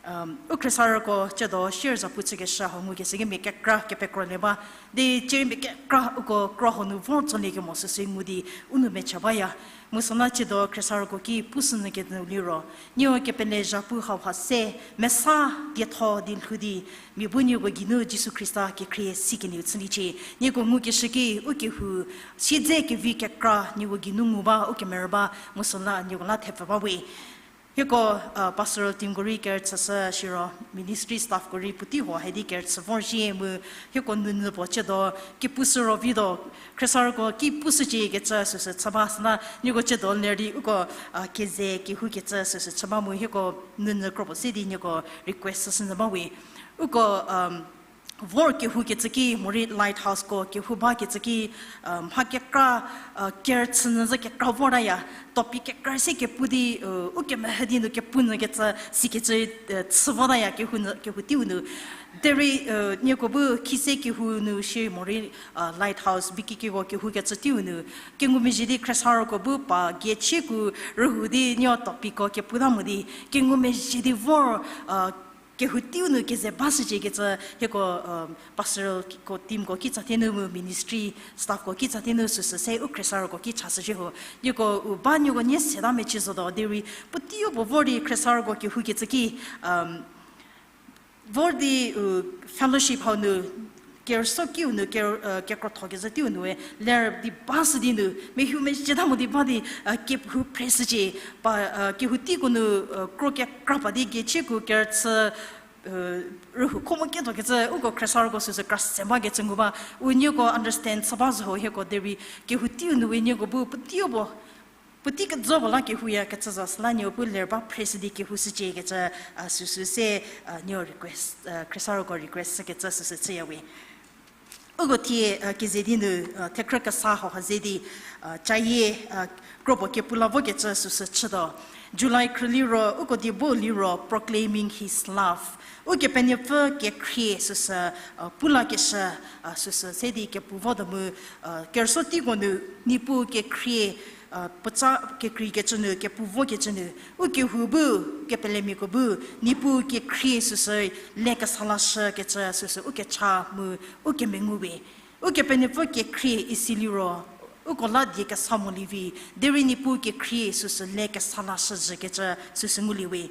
Um, u khriesarüko ciedo share zhapu chükeshü hau ngukeshü ki mia kekra kepekrolie ba. Di cierei mia kekra uko kro hau nu vor tsoliekemo süsü ngu di u nou mecha baya. Mu süla ciedo khriesarüko ki pushünyü kenyü liro, nieko kepele zhapu hauha se mesa dietho di lhou di, mia bu nieko geinu Jisu Khrista kekhrie sikenieu chüliecie. Nieko ngukeshü ki u kehou siedze kevi kekra nieko geinu ngu ba, u kemerü ba, mu süla nieko la thepfü ba we. Hieko, uh, pastoral teamko rei kerüchüshü shiro, ministry staffko rei puotei huo hedi kerüchü vor zhie mu, hieko nounyü puo chüdo, kepushü ro vituo, khriesarüko ki pushücie kecü süsü chü ba süla, nieko chüdo ler di uko, uh, keze kehoukecü süsü chü ba mu, hieko nounyü kro puo se di nieko request süsü nyü ba we. Uko, um, vor kehoukecü ki, morei Lighthouseko kehou bakecü ki, uh, mha kekra, uh, kerüchü nyü zhü kekra vortaya, topic kekra se kepu di, uh, ukemhie di nu kepu nyükecü sikecü, uh, chü votaya kehou nyü, kehou teiu nu. Derei, uh, nieko bu khise kehou nu shie morei, uh, Lighthouse B K K ko kehoukecü teiu nu. Kengumezhie di khriesarüko bu pa giechieku rühou di nieko topicko kepu ta mo di. Kengumezhie di vor, uh, kehou teiu nu keze bashücie kecü hieko, um, pastoralko teamko ki tsatie nu mu ministry staffko ki tsatie nu süsü se u khriesarüko ki chashüzhie ho. Nieko u ba nieko nie seta mecie zotuo derei puoteiu puo vor di khriesarüko kehoukecü ki, um, vor di, uh, fellowship hau nu, kerüso kiu nu, ker-, uh, kekrothokecü teiu nu e, ler di bashü di nu, mehou mezhie ta mo di ba di, uh, kehou phreshücie, pa, uh, kehou teiko nu, uh, kro kekra pa di giechieku kerüchü, uh, rühou kho mo ketuokecü, uko khriesarüko süsü kra se bakecü ngu ba, u nieko understand chü ba zo ho hieko derei, kehou teiu nu we nieko bu puoteiu puo, puotei kejo puo la kehouya kecü za süla nieko bu ler ba phreshü di kehou shücie kecü, uh, süsü se, uh, nieko request, uh, khriesarüko request shükecü süsü chüya we. Uko thie, uh, keze di nu, uh, thekhrü kesa hauha ze di, uh, cayie, uh, kro puo kepu la vokecü süsü chütuo. July khrü liro, uko die bu liro, Proclaiming His Love. Ukepenuopfü kekhrie süsü, uh, pu lakeshü, uh, süsü se di kepu votuo mu, uh, kerüso teiko nu, Niepuu kekhrie, uh, puotsa kekreikecü nu, kepu vokecü nu, ukehou bu, kepelemiako bu, Niepuu kekhrie süsü, le kesa lashükecü süsü, ukecha mu, ukemengu we. Ukepenuopfü kekhrie isi liro, uko la die kesa molie vi, derei Niepuu kekhrie süsü, le kesa lashüzhükecü süsü ngulie we.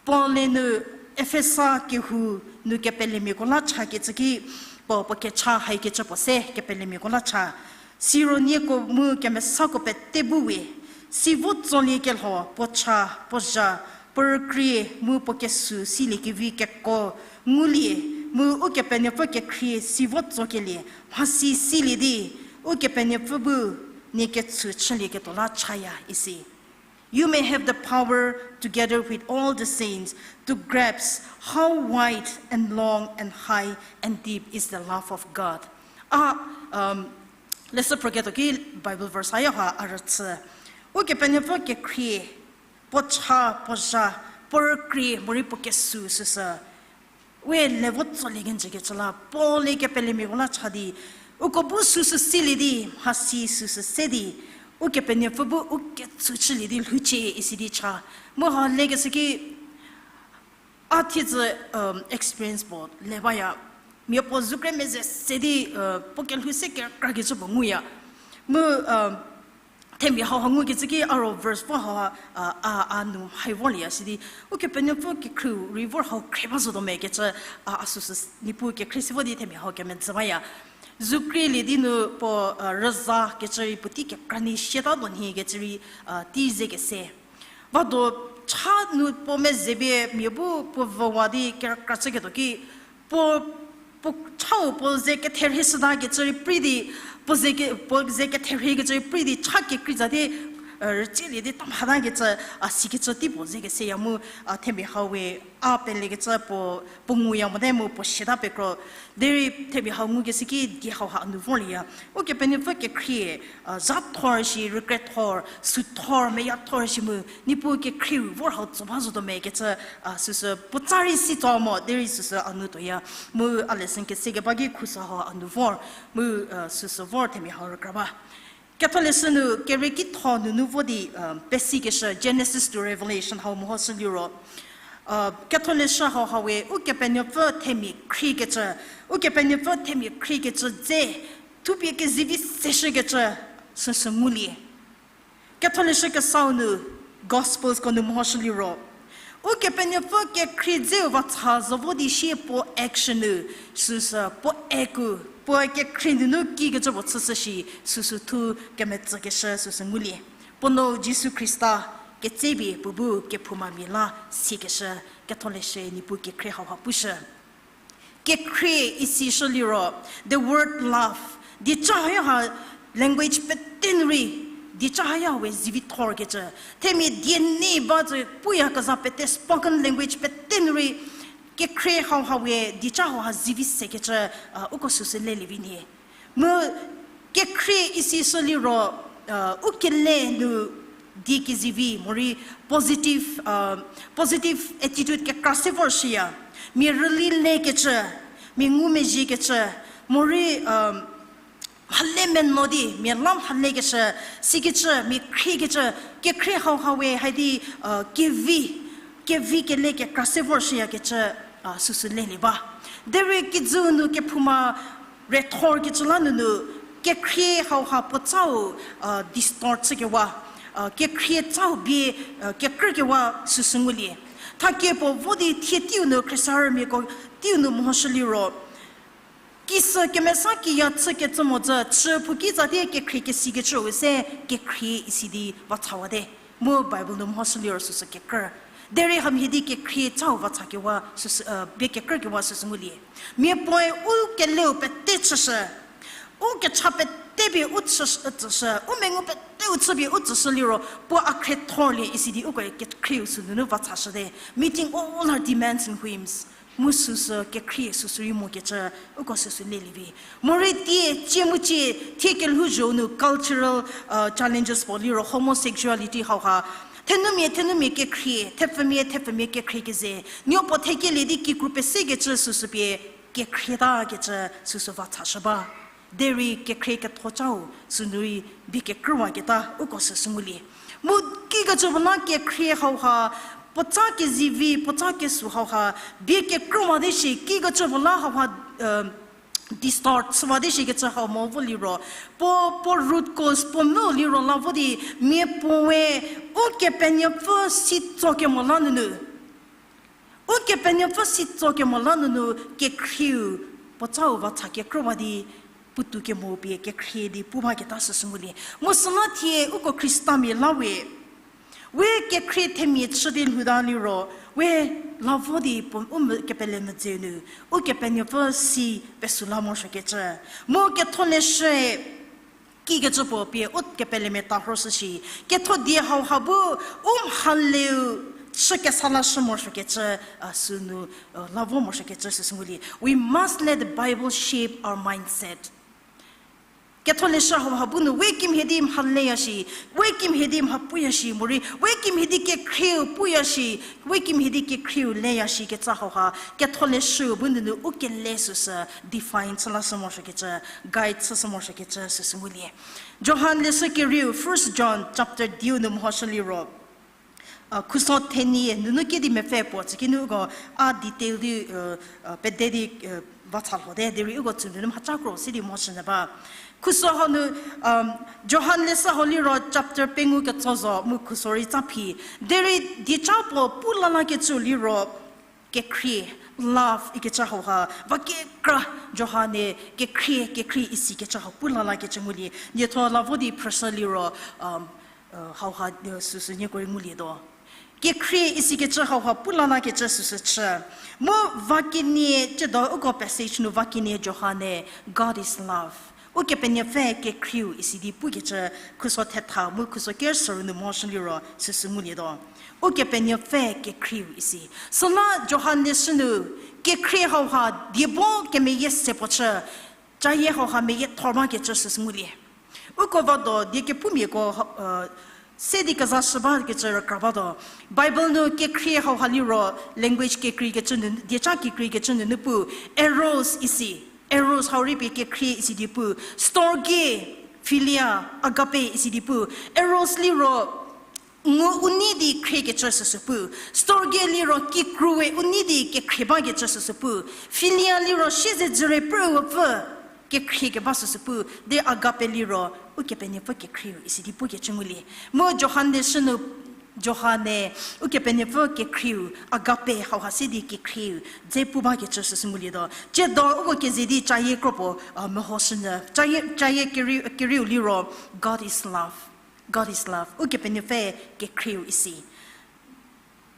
Paul-e nu Efesa kehou nu kepelemiako la chakecü ki, puo, puo kecha haikecü puo se kepelemiako la cha. Siro nieko mu kemesako pete bu we, si vo tsoliekelho puo cha, puo zha, puo rükrie mu puo kesü siliekevi keko ngulie, mu Ukepenuopfü kekhrie si vo tsokelie mhasi silie di, Ukepenuopfü bu nie ketshu chülieketuo la chaya isi. You may have the power, together with all the saints, to grasp how wide and long and high and deep is the love of God. A, um, leshü phrüketuo ki Bible verse haya ha a rüchü. Ukepenuopfü kekhrie, puo cha, puo zha, puo rükrie, morei puo kesü süsü we le vo tsolie kenjükecü la, Paul-e kepelemiako la cha di, uko bu süsü silie di, mhasi süsü se di, Ukepenuopfü bu u ketshu chülie di lhoucie isi di cha. Mu ha lekeshü ki, a thiedzü, um, experience puo le baya. Mia puo zukre meze se di, uh, puo kelhou se kekrakecü puo nguya. Mu, um, themia hau ha ngukecü ki a ro verse four hau ha, a, a, a nu hai vorlieya sidi, Ukepenuopfü kekhrieu rei vor hau khrie ba zotuo me kecü, a, a süsü Niepuu kekhrie si vo di themia hau kemedzü baya. Zukrelie di nu puo, a, rüza kecü rei puotei kekra ni siata do nhie kecü rei, a, tei ze kese. Vado cha nu puo mezepie mia bu puo vüwa di kekra chüketuo ki, puo, puo chau puo ze ketherhie shüta kecü rei prei di, puo ze ke, puo ze ketherhie kecü rei prei di cha kekrei za di, e, rütsielie di tamhata kecü, a, sikecü tei puo ze keseya mu, a, themia hau we, a pelekecü puo, puo nguya mote mu puo siata pekro. Derei themia hau ngukeshü ki die hau ha a nu vorlieya. Ukepenuopfü kekhrie, a, za thor shi, rükre thor, sü thor, meya thor shi mu, Niepuu kekhrieu vor hau tso ba zotuo me kecü, a, süsü puotsa rei si tso mo, derei süsü a nu tuoya. Mu a lesson kese keba ki khuso hau a nu vor, mu, a, süsü vor themia hau rükra ba. Ketholeshü nu kere kitho nunu vo di, um, pesikeshü Genesis to Revelation hau mehoshü liro. Uh, Ketholeshü hau ha we, Ukepenuopfü themia khriekecü, Ukepenuopfü themia khriekecü dze, thupie kezivi seshükecü, süsü ngulie. Ketholeshü kesau nu, Gospels ko nu mehoshü liro. Ukepenuopfü kekhrie dzeu va cha zo vo di sie puo action nu, süsü puo act-u, puo kekhrie nunu kikecü puo chüshü shi, süsü thu kemetsükeshü süsü ngulie. Puo nou Jisu Khrista, Ketsepie puo bu kephoumamia la siekeshü, Ketholeshü Niepuu kekhrie hauha pushü. Kekhrie isi shü liro, the word love, dieca haya ha language pete nu rei, dieca haya we zivithorkecü. Themia die nei ba zü puyakezha pete spoken language pete nu rei, kekhrie hauha we dieca hauha zivi sekecü, uko süsü lelie vi nhie. Mu kekhrie isi shü liro, u kele nu die kezivi, morei positive, positive attitude kekra se vorshüya. Mia rüli lekecü, mia ngumezhiekecü, morei mhale meno di mia la mhalekeshü, sikecü, mia khriekecü, kekhrie hauha we haidi kevi, kevi kele kekra se vorshüyakecü, süsü lelie ba. Derei kijü nu kephouma rethorkecü la nunu, kekhrie hauha puotsau distort chükewa, kekhrie tsau bie kekrükewa süsü ngulie. Thakie puo vo di thie teiu nu khriesarümiako teiu nu mehoshü liro, kisü kemesa kiya chükecü mozü, chü phuki tsatie kekhrie kesikecüu se kekhrie isi di vathawate. Mu Bible nu mehoshü liro süsü kekrü. Derei hamhie di kekhrie tsau vathakewau, bie kekrükewa süsü ngulie. Mia puoe u keleu pete chüshü, u kecha pete pie u tsüshü, u mengu pete u chüpie u tsüshü liro, puo a khriethorlie isi di uko kekhrieu sünunu vathashüte. Meeting all our demands and whims. Mu süsü kekhrie süsü rei mokecü, uko süsü lelie vi. Morei tie, cie mu cie, thie kelhouzho nu cultural challenges puo liro homosexuality hauha. Thenumia, thenumia kekhrie, thepfumia, thepfumia kekhrie keze. Nuopuo thekelie di kikru pesekecü süsü pie, kekhrie takecü süsü vathashü ba. Derei kekhrie ketho cau sünu rei bie kekrüwaketa uko süsü ngulie. Mu kikecüpuo la kekhrie hauha, puotsa kezivi, puotsa kesu hauha, bie kekrüwate shi, kikecüpuo la hauha distort chüwate shikecü hau mo vo liro, puo, puo root cause puo mu liro la vo di, mia puoe Ukepenuopfü si tsokemo la nunu Ukepenuopfü si tsokemo la nunu kekhrieu puotsau vatha kekrüwa di puotou kemo pie kekhrie di pu baketa süsü ngulie. Mu süla thie uko Khristamia la we, we kekhrie themia chü di lhouta liro, we la vo di puo u kepele medzeu nu, Ukepenuopfü si pesü la morosuokecü. Mu Ketholeshüe kikecü puo pie u kepelemia tarhoshü shi, kethodie hauha bu u mhaleu chü kesa lashü morosuokecü, sünu la vo morosuokecü süsü ngulie. We must let the Bible shape our mindset. Ketholeshü hauha bu nu we kimhie di mhaleya shi, we kimhie di mhapuya shi, morei we kimhie di kekhrieu puya shi, we kimhie di kekhrieu leya shikecü hauha, Ketholeshü bu nunu u kele süsü define chü lashü morosuokecü, guide chüshü morosuokecü süsü ngulie. Johan leshü kerieu, First John chapter diu nu mehoshü liro, khuso thenie nunu kedi mepfü puo tsükinu uko a detail di pede di vatha lhote, derei uko tsü nunu mhacha kro si di mehoshünyü ba. Khuso hau nu, Johan leshü hau liro chapter pengou ketso zo mu khuso rei tsa phi. Derei dieca puo pu lalakecü liro, kekhrie, love ikecü hauha va kekra, Johan-e kekhrie, kekhrie isikecü hau pu lalakecü ngulie. Nietho la vo di phrüshü liro, hauha süsü nieko rei ngulietuo. Kekhrie isikecü hauha pu lalakecü süsü chü. Mu va kenie, tsiedo uko passage nu va kenie Johan-e, God is love. Ukepenuopfü kekhrieu isi di pukecü khuso thetha mu khuso ker sürü nu mehoshü liro süsü ngulietuo. Ukepenuopfü kekhrieu isi. Süla Johan leshü nu kekhrie hauha diebo kemeyie se puo chü, cayie hauha meyie thor bakecü süsü ngulie. Uko vado die kepumiako se di kezashü bakecü rükra batuo. Bible nu kekhrie hauha liro language kekreikecü nu, dieca kekreikecü nunu pu, eros isi. Eros hau rei pie kekhrie isi di pu, storge, philia, agape isi di pu. Eros liro ngu u nei di khriekecü süsü pu. Storge liro kikrue u nei di kekhrie bakecü süsü pu. Philia liro siezedzürie pruopfü kekhrie keba süsü pu. Derei agape liro Ukepenuopfü kekhrieu isi di pukecü ngulie. Mu Johan leshü nu Johan-e Ukepenuopfü kekhrieu, agape hauha se di kekhrieu dze pu bakecü süsü ngulietuo. Tsiedo uko keze di cayie kropuo mehoshünyü. Cayie, cayie kerieu, kerieu liro, God is love. God is love. Ukepenuopfü kekhrieu isi.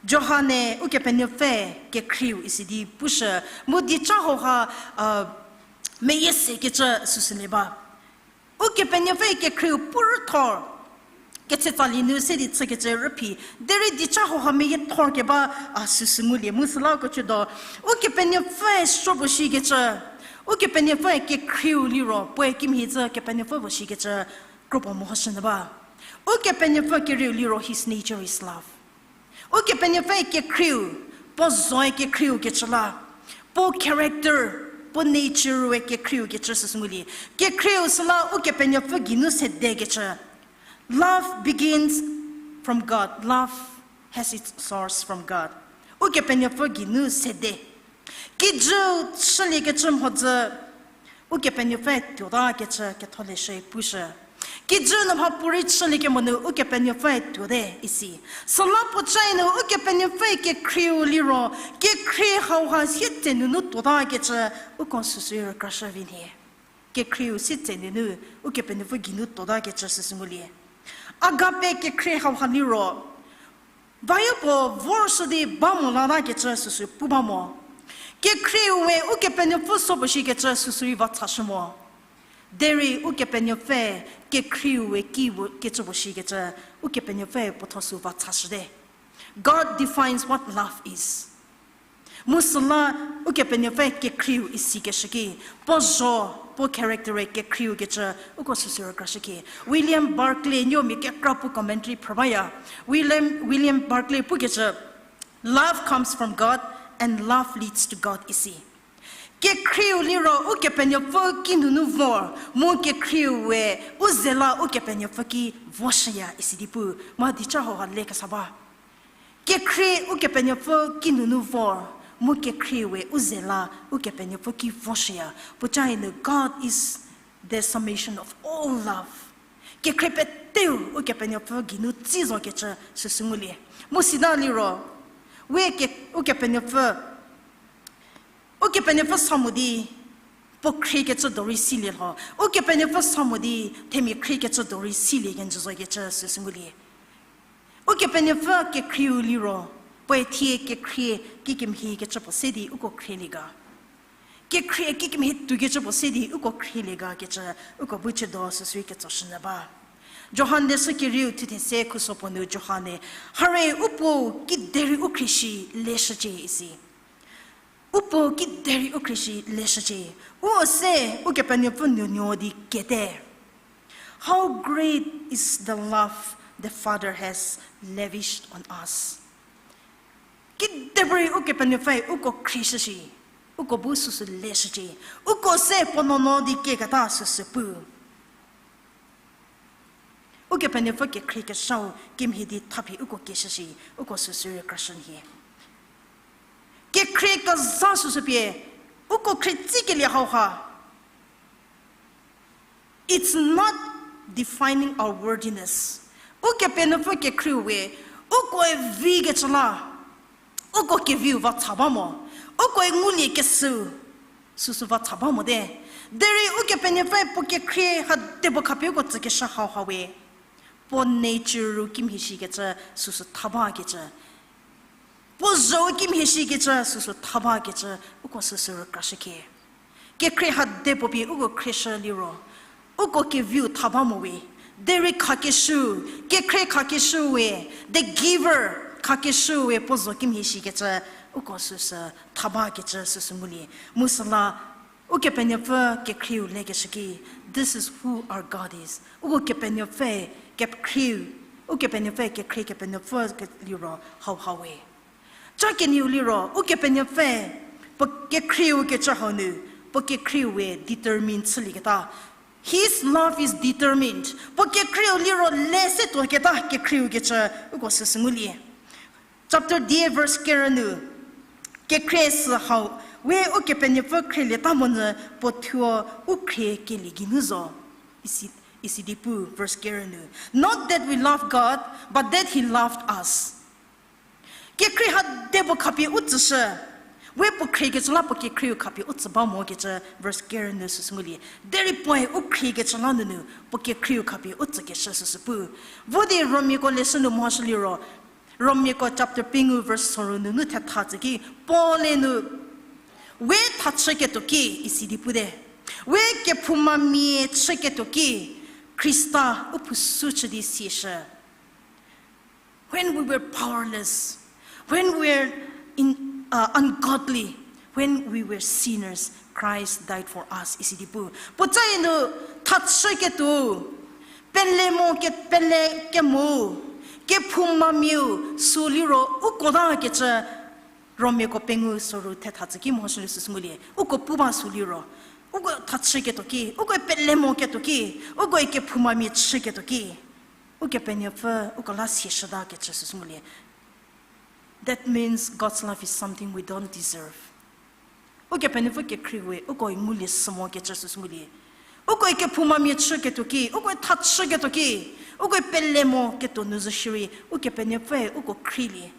Johan-e Ukepenuopfü kekhrieu isi di pushü, mu dieca hauha, uh, meyie sekecü süsü le ba. Ukepenuopfü kekhrieu puo rüthor, ketse tsali nu se di chükecü rüphi, derei dieca hauha meyie thor keba, a, süsü ngulie mu süla uko chüdo. Ukepenuopfü suo puo shikecü, Ukepenuopfü kekhrieu liro puoe kimhie zhü Kepenuopfü puo shikecü kropuo mehoshünyü ba. Ukepenuopfü kerieu liro his nature is love. Ukepenuopfü kekhrieu, puo zoe kekhrieu kecü la, puo character, puo nature-e kekhrieu kecü süsü ngulie. Kekhrieu süla Ukepenuopfü geinu sedekecü. Love begins from God. Love has its source from God. Ukepenuopfü geinu sede. Kijü chüliekecü mhodzü, Ukepenuopfü tuotakecü ketholeshü pushü. Kijü nu mhapuorei chüliekemo nu Ukepenuopfü tuote isi. Süla puoca nu Ukepenuopfü kekhrieu liro, kekhrie hauha sietse nunu tuotakecü, uko süsü rükrashü vi nhie. Kekhrieu sietse nunu Ukepenuopfü geinu tuotakecü süsü ngulie. Agape kekhrie hauha liro, vayo puo vorshü di ba mo latakecü süsü pu ba mo. Kekhrieu we Ukepenuopfü suo puo shikecü süsü rei va chashü mo. Derei Ukepenuopfü kekhrieu we ki kecü puo shikecü, Ukepenuopfü puo thuo sü va chashüte. God defines what love is. Mu süla Ukepenuopfü kekhrieu isikeshü ki, puo zho, puo character-e kekhrieu kecü, uko süsü rükrashü ki. William Barclay nuomia kekra puo commentary phrü baya. William, William Barclay pukecü, Love comes from God and love leads to God isi. Kekhrieu liro Ukepenuopfü kinunu vor, mu kekhrieu we u ze la Ukepenuopfü ki voshüya isi di pu, mha dieca hauha lekesa ba. Kekhrie Ukepenuopfü kinunu vor, mu kekhrie we u ze la Ukepenuopfü ki voshüya. Puoca nu, God is the summation of all love. Kekhrie peteu Ukepenuopfü geinu tsi zokecü süsü ngulie. Mu sita liro, we ke, Ukepenuopfü, Ukepenuopfü sa mo di puo khriekecü dorei silie lho. Ukepenuopfü sa mo di themia khriekecü dorei silie kenjü zokecü süsü ngulie. Ukepenuopfü kekhrieu liro, puoe thie kekhrie kikemhie kecü puo se di uko khrielie ga. Kekhrie kikemhie tuokecü puo se di uko khrielie ga kecü, uko bu chüdo süsü ketsoshünyü ba. Johan leshü kerieu thuthe se khuso puo nu Johan-e, hare u Puo kiderei u khrie shi leshücie isi. U Puo kiderei u khrie shi leshücie. U se Ukepenuopfü nuonuo di kete. How great is the love the Father has lavished on us. Kidepuorei Ukepenuopfü uko khrieshü shi, uko bu süsü leshücie, uko se puo nuonuo di kieketa süsü pu. Ukepenuopfü kekhriekeshau kimhie di thapie uko kieshü shi, uko süsü rei krashü nhie. Kekhrie kezha süsü pie, uko khrie tsikelie hauha. It's not defining our worthiness. Ukepenuopfü kekhrieu we, ukoe vikecü la, uko keviu va cha ba mo, ukoe ngulie kesüu, süsü va cha ba mote. Derei Ukepenuopfü puo kekhrie ha debo khapie uko tsükeshü hauha we, puo nature ru kimhie shikecü süsü tha bakecü. Puo zho kimhie shikecü süsü tha bakecü, uko süsü rükrashükhie. Kekhrie ha debo pie uko khrieshü liro, uko keviu tha ba mo we, derei khakeshü, kekhrie khakeshü we, the giver khakeshü we puo zho kimhie shikecü, uko süsü tha bakecü süsü ngulie. Mu süla, Ukepenuopfü kekhrieu lekeshü ki, this is who our God is. Uko Kepenuopfü kekhrieu, Ukepenuopfü kekhrie Kepenuopfü ke liro hauha we. Ca kenieu liro, Ukepenuopfü puo kekhrieu kecü hau nu, puo kekhrieu we determine chülieketa. His love is determined. Puo kekhrieu liro le se tuoketa kekhrieu kecü uko süsü ngulie. Chapter die verse kerü nu, kekhrie sü hau, we Ukepenuopfü khrielieta monyü puo thuo u khrie kelie geinu zo. Isi, isi di pu verse kerü nu. Not that we love God, but that He loved us. Kekhrie ha debo khapie u tsüshü, We puo khriekecü la puo kekhrieu khapie u tsü ba mokecü verse ker nu süsü ngulie. Derei puoe u khriekecü la nunu puo kekhrieu khapie u tsükeshü süsü pu. Vo di Romiako leshü nu mehoshü liro, Romiako chapter pengou verse soru nunu thetha tsü ki, Paul-e nu, we thachüketuo ki, isi di pute. We kephoumamia chüketuo ki, Khrista u phusu chü di sieshü. When we were powerless, when we were in, uh, ungodly, when we were sinners, Christ died for us, isi di pu. Puocae nu thachüketuo, pele mo ke, pele kemo, kephoumamiau, sü liro, uko takecü, Romiako pengou soru thetha tsü ki mehoshü nu süsü ngulie, uko pu ba sü liro, uko thachüketuo ki, uko pele moketuo ki, uko kephoumamia chüketuo ki, Ukepenuopfü uko la sieshütakecü süsü ngulie. That means God's love is something we don't deserve. Ukepenuopfü kekhrieu we uko ngulie sü mokecü süsü ngulie. Uko kephoumamia chüketuo ki, uko thachüketuo ki, uko pele moketuo nu zo shierei, Ukepenuopfüe uko khrielie.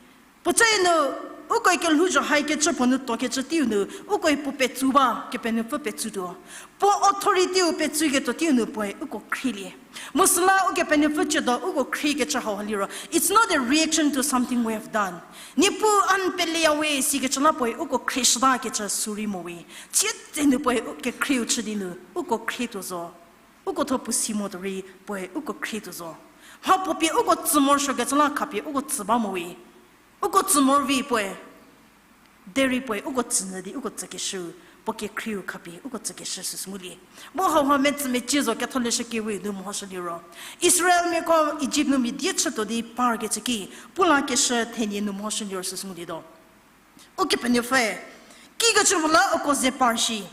Puocae nu, uko kelhouzho haikecü puo nu tuokecü teiu nu, uko puo petsu ba, Kepenuopfü petsutuo. Puo authority-u petsuketuo teiu nu puoe uko khrielie. Mu süla Ukepenuopfü chüdo uko khriekecü hau liro, it's not a reaction to something we have done. Niepuu a n peleya we sikecü la puoe uko khrieshütakecü sü rei mo we. Tsietse nu puoe u kekhrieu chü di nu, uko khrietuo zo. Uko thuo puo si motuo rei puoe uko khrietuo zo. Mha puo pie uko tsü morosuokecü la khapie uko tsü ba mo we. Uko tsü morovi puoe. Derei puoe uko tsünyü di uko tsükeshü, puo kekhrieu khapie uko tsükeshü süsü ngulie. Mu hauha metsü mecie zo Ketholeshü Kewe nu mehoshü liro, Israelmiako Ijipt nu mia die chütuo di parkecü ki, pu lakeshü thenie nu mehoshü liro süsü ngulietuo. Ukepenuopfüe, kikecü puo la uko ze par shi,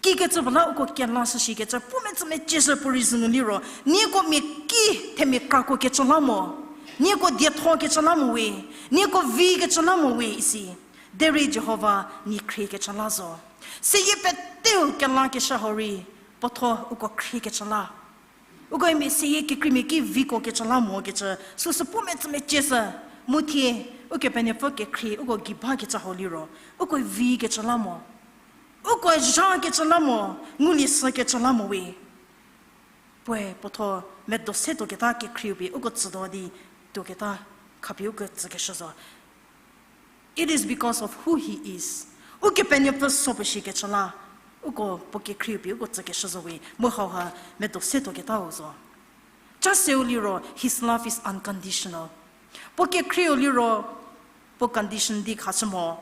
kikecü puo la uko kelashü shikecü pu metsü mecie shü puo reason nu liro, nieko mia ki themia krakuokecü la mo, nieko diethokecü la mo we, nieko vikecü la mo we isi. Derei Jihova nie khriekecü la zo. Seyie peteu kelakeshü hau rei, puo thuo uko khriekecü la. Uko mia seyie kekreimia ki vikuokecü la mokecü, süsü pu metsü mecie shü, mu thie, Ukepenuopfü kekhrie uko gei bakecü hau liro, uko vikecü la mo. Uko zhakecü la mo, ngulie shükecü la mo we. Puoe puo thuo medo se tuoketa kekhrieu pie uko tsütuo di tuoketa khapie uko tsükeshü zo. It is because of who he is. Ukepenuopfü so puo shikecü la, uko puo kekhrieu pie uko tsükeshü zo we, mu hauha medo se tuoketau zo. Cha seu liro, his love is unconditional. Puo kekhrieu liro, puo condition di khashü mo.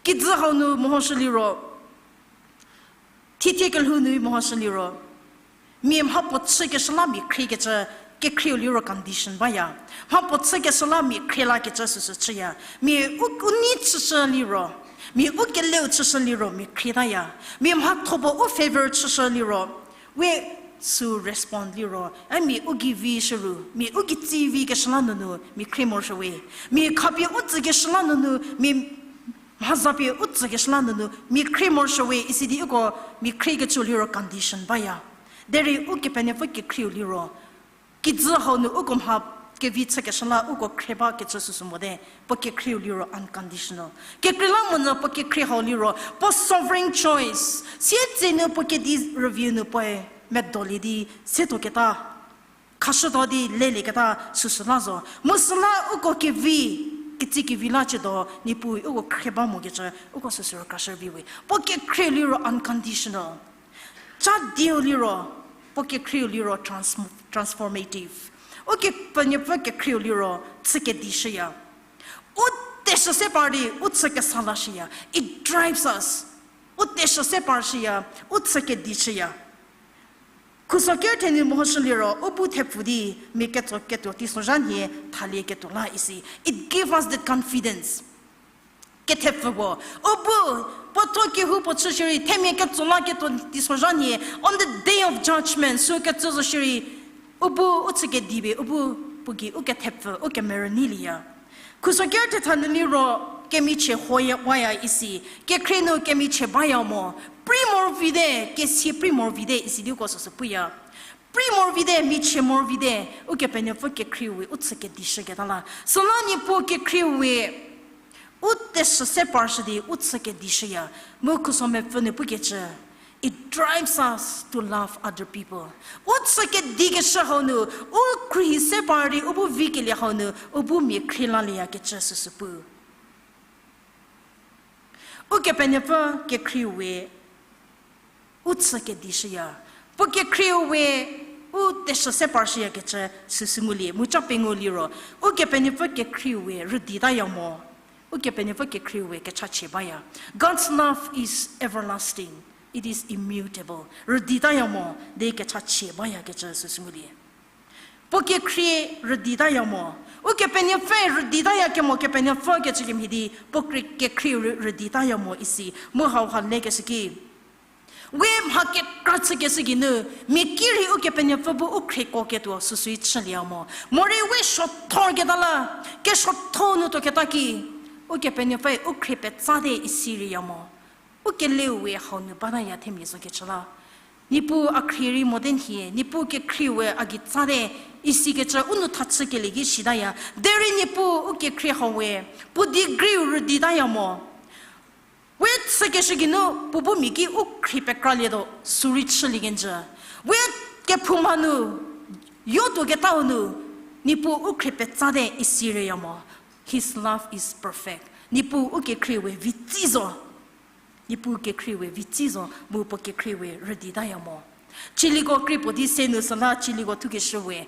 Kijü hau nu mehoshü liro, thithie kelhou nu mehoshü liro, mia mhapuo chükeshü la mia khriekecü, kekhrieu liro condition baya. Mhapuo chükeshü la mia khrie lakecü süsü chüya. Mia u, u nei chüshü liro, mia u keleu chüshü liro mia khrietaya. Mia mhatho puo u favor chüshü liro, we sü respond liro, a mia u gei vi shüru, mia u gei tsi vikeshü la nunu mia khrie morosuo we. Mia khapie u tsükeshü la nunu, mia mhazapie u tsükeshü la nunu mia khrie morosuo we isi di uko mia khriekecü liro condition baya. Derei Ukepenuopfü kekhrieu liro, kijü hau nu uko mha kevi chükeshü la uko khrie bakecü süsü mote, puo kekhrieu liro unconditional. Kekreilamonyü puo kekhrie hau liro, puo sovereign choice. Sietsenu puo kedi rüviu nu puoe medolie di se tuoketa, khashütuo di lelieketa süsü la zo. Mu süla uko kevi, ketsi kevi la chütuo, Niepuu uko khrie ba mokecü, uko süsü rükrashü vi we. Puo kekhrieu liro unconditional. Cha dieu liro, puo kekhrieu liro trans-, transformative. Ukepenuopfü kekhrieu liro, chü kedi shüya. U teshü se par di, u chü kesa la shüya. It drives us. U teshü se par shüya, u chü kedi shüya. Khuso ker thenu mehoshü liro, u bu thepfu di, mia ketso ketuo teisozha nhie thalieketuo la isi. It give us that confidence. Kethepfu puo, u bu, puo thuo kehoupuo chü shierei, themia ketso laketuo teisozha nhie, on the day of judgment, sü kecü zo shierei, u bu u chü kedi pie, u bu puo gei u kethepfu, u kemerü neilieya. Khuso ker thetha nu liro, kemichie hoya waya isi, kekhrie nu kemichie baya mo, prei morovi te, kesia prei morovi te isi di uko süsü puya. Prei morovi te, michie morovi te, Ukepenuopfü kekhrieu we u chü kedi shüketa la. Süla Niepuu kekhrieu we, U teshü se parshü di u chü kedishüya, mu khuso mepfü nu pukecü, it drives us to love other people. U chü kedikeshü hau nu, u khruohi se par di u bu vikelie hau nu, u bu mia khrie lalieyakecü süsü pu. Ukepenuopfü kekhrieu we u chü kedishüya. Puo kekhrieu we u teshü se parshüyakecü süsü ngulie, mu ca pengou liro, Ukepenuopfü kekhrieu we rüditaya mo. Ukepenuopfü kekhrieu we kechachie baya. God's love is everlasting. It is immutable. Rüditaya mo, di kechachie bayakecü süsü ngulie. Puo kekhrie rüditaya mo. Ukepenuopfü rüditaya kemo Kepenuopfü kecü kemhie di, puo kri-, kekhrie rü-, rüditaya mo isi. Mu hauha lekeshü ki, we mha kekra chükeshü geinu, mia ki rei Ukepenuopfü bu u khrieko ketuo süsü rei chülie mo. Morei we suothorketa la, kesuotho nu tuoketa ki, Ukepenuopfüe u khrie petsate isi reiya mo. U keleu we hau nu bataya themia zo kecü la. Niepuu a khrie rei mo di nhie, Niepuu kekhrieu we a gei tsate isikecü u nou thachükelie ki shitaya. Derei Niepuu u kekhrie hau we, puo degreeu rüditaya mo. We chükeshü geinu puo bu mia ki u khrie pekralietuo, sü rei chülie kenjü. We kephouma nu, yotuoketau nu, Niepuu u khrie petsate isi reiya mo. His love is perfect. Niepuu u kekhrie we vitsi zo. Niepuu kekhrie we vitsi zo, mu puo kekhrie we rüditaya mo. Chiliko kri puo di se nu süla chiliko thukeshü we.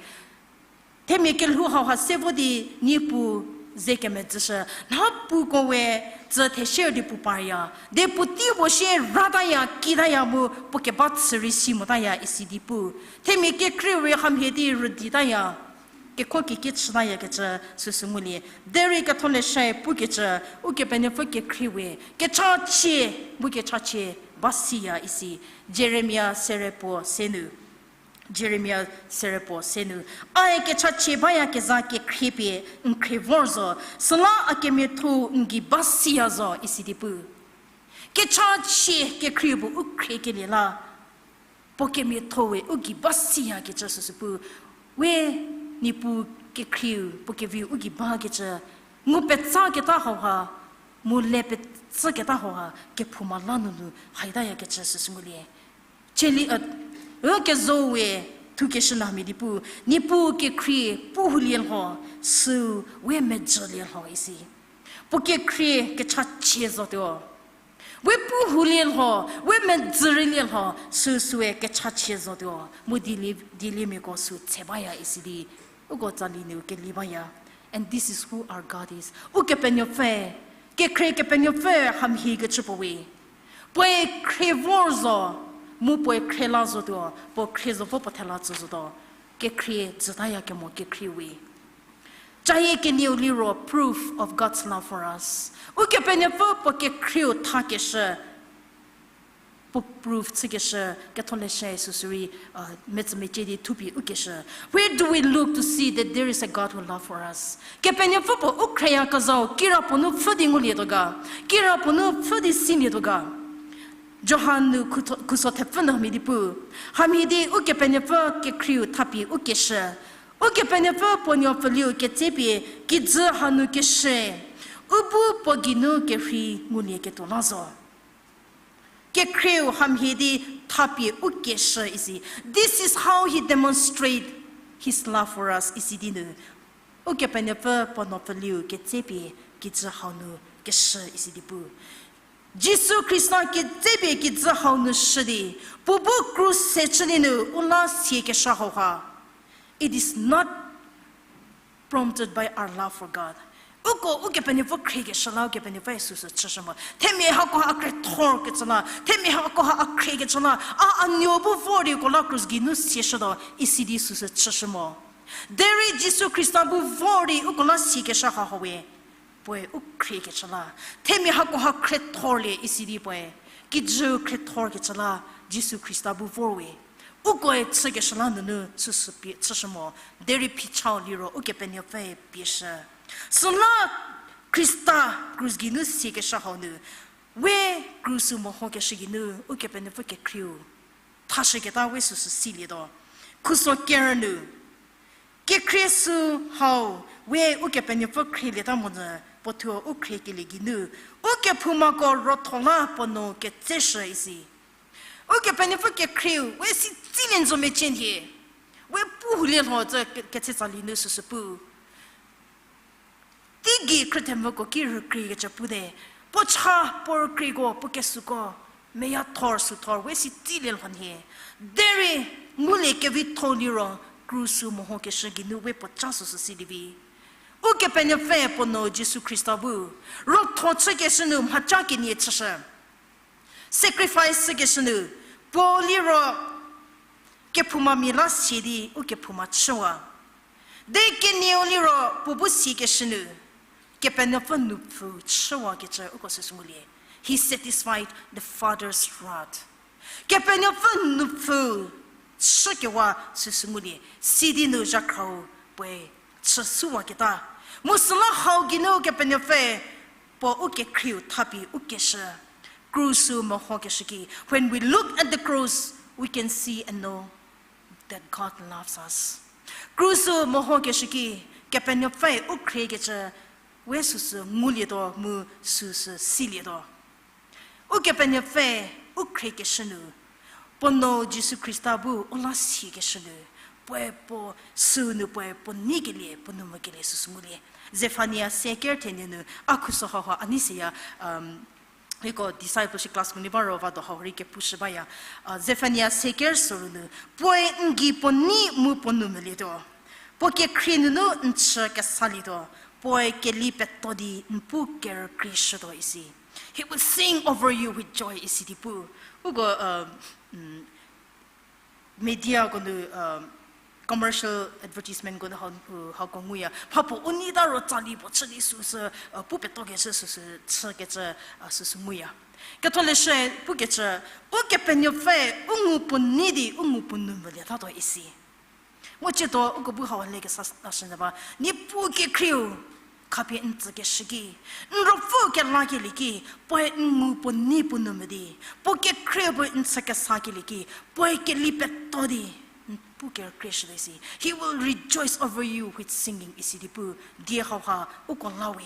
Themia kelhou hauha se vo di Niepuu ze kemedzüshü, mha puoko we tsü theshie di puo parya. Di puotei puo shie rataya, kitaya mu puo keba chü rei si motaya isi di pu. Themia kekhrie we hamhie di rüditaya. Kekho kiki chütayakecü süsü ngulie. Derei ketholeshü pukecü, Ukepenuopfü kekhrie we kechachie, mu kechachie ba siya isi. Jeremia serepuo se nu. Jeremia serepuo se nu. Ae kechachie bayakezha kekhrie pie n khrie vor zo, süla a kemiatho n gei ba siya zo isi di pu. Kechachie kekhrieu bu u khriekelie la, puo kemiatho we u gei ba siyakecü süsü pu. We Niepuu kekhrieu puo keviu u gei bakecü, ngu petsaketa hauha, mu le petsüketa hauha, kephouma la nunu haitayakecü süsü ngulie. Cheli, e, kezo we thukeshü la mia di pu, Niepuu kekhrie pu hulie lho, süu we medzülie lho isi. Puo kekhrie kechachie zotuo. We pu hulie lho, we medzü rei lie lho, süsüe kechachie zotuo. Mu dilie, dieliemiako sü tse baya isi di, uko tsali nu keli baya. And this is who our God is. Ukepenuopfü, kekhrie Kepenuopfü hamhiekecü puo we. Puoe khrie vor zo, mu puoe khrie la zotuo, puo khrie zo vo puo thela tsü zotuo. Kekhrie tsütaya kemo kekhrie we. Cayie kenieu liro proof of God's love for us. Ukepenuopfü puo kekhrieu thakeshü, puo proof chükeshü, ketholeshü süsü rei, metsümecie di thupie ukeshü. Where do we look to see that there is a God who love for us? Kepenuopfü puo u khrieyakezhau kira puo nu pfhü di ngulietuo ga, kira puo nu pfhü di silietuo ga. Johan nu khutho-, khuso thepfü nu hamhie di pu. Hamhie di Ukepenuopfü kekhrieu thapie ukeshü. Ukepenuopfü puo nuopfüliu ketsepie kijü hanu keshü. U bu puo geinu kerhei ngulieketuo la zo. Kekhrieu hamhie di thapie ukeshü isi. This is how he demonstrate his love for us isi di nu. Ukepenuopfü puo nuopfüliu ketsepie kijü hau nu keshü isi di pu. Jisu Khrista ketsepie kijü hau nu shü di, puo bu krus se chülie nu u la siakeshü hauha. It is not prompted by our love for God. Uko Ukepenuopfü khriekeshü la Ukepenuopfü süsü chüshü mo. Themia hakoha a khriethorkecü la, themia hakoha a khriekecü la, a a nuo bu vor di uko la krus geinu siashütuo isi di süsü chüshü mo. Derei Jisu Khrista bu vor di uko la siakeshü hauha we. Puoe u khriekecü la. Themia hakoha khriethorlie isi di puoe. Kijü khriethorkecü la Jisu Khrista bu vor we. Ukoe chükeshü la nunu süsü pie chüshü mo. Derei phichau liro Ukepenuopfüe pieshü. Süla Khrista krus geinu siakeshü hau nu. We krus-u mehokeshü geinu Ukepenuopfü kekhrieu thashüketa we süsü silietuo. Khuso kerü nu. Kekhrie sü hau we Ukepenuopfü khrielieta monyü Puo thuo u khriekelie geinu, u kephoumako rotho la puo nuo ketseshü isi. Ukepenuopfü kekhrieu we si tsilie nzo mecie nhie. We pu hulie lho tse ke-, ketse tsali nu süsü pu. Teigei khrüthemvüko ki rükriekecü pute, puo cha, puo rükrieko, puo kesuoko, meyathor süthor we si tsilie lho nhie. Derei, ngulie kevitho liro, krus-u mehokeshü geinu we puo cha süsü silie vi. Ukepenuopfü puo nuo Jisu Khrista bu, rotho chükeshü nu mhaca kenie chüshü. Sacrifice chükeshü nu, puo liro kephoumamia la sie di u kephouma chüwa. Derei kenieu liro puo bu siekeshü nu, Kepenuopfü nupfhü chüwakecü uko süsü ngulie. He satisfied the Father's wrath. Kepenuopfü nupfhü chükewa süsü ngulie. Sidi nu zhakhra-u puoe chüsüwaketa. Mu süla hau geinu Kepenuopfü puo u kekhrieu thapie u keshü. Krus-u mehokeshü ki. When we look at the cross, we can see and know that God loves us. Krus-u mehokeshü ki, Kepenuopfü u khriekecü, we süsü ngulietuo mu süsü silietuo. Ukepenuopfü u khriekeshü nu, puo nuo Jisu Khrista bu u la siekeshü nu, puoe puo sünu puoe puo neikelie, puo nou mokelie süsü ngulie. Zefania se ker thenie nu, a khuso hauha a nei seya, um, iko discipleship class ngu ni ba ro va do hau rei kepushü baya. Uh, Zefania se ker soru nu, puoe n gei puo nei mu puo nou molietuo. Puo kekhrie nunu n chü kesalietuo. Puoe keli peto di n pu kerükrieshütuo isi. He will sing over you with joy isi di pu. Uko, uh, mm, mediako nu, uh, commercial advertisementko nu hau, uh, hauko nguya. Mhapuo u nei ta ro tsali puo chü di süsü, uh, pu petokecü süsü chükecü, uh, süsü nguya. Ketholeshü pukecü, Ukepenuopfü u ngu puo nei di u ngu puo nou molietatuo isi. Mu ciedo uko bu hau lekesa lashünyü ba, Niepuu kekhrieu khapie n tsükeshü ki, n ruopfü kelakelie ki, puoe n ngu puo nei puo nou mo di, puo kekhrie bu n chü kesakelie ki, puoe keli peto di, n pu kerükrieshütuo isi. He will rejoice over you with singing isi di pu, die hauha uko la we.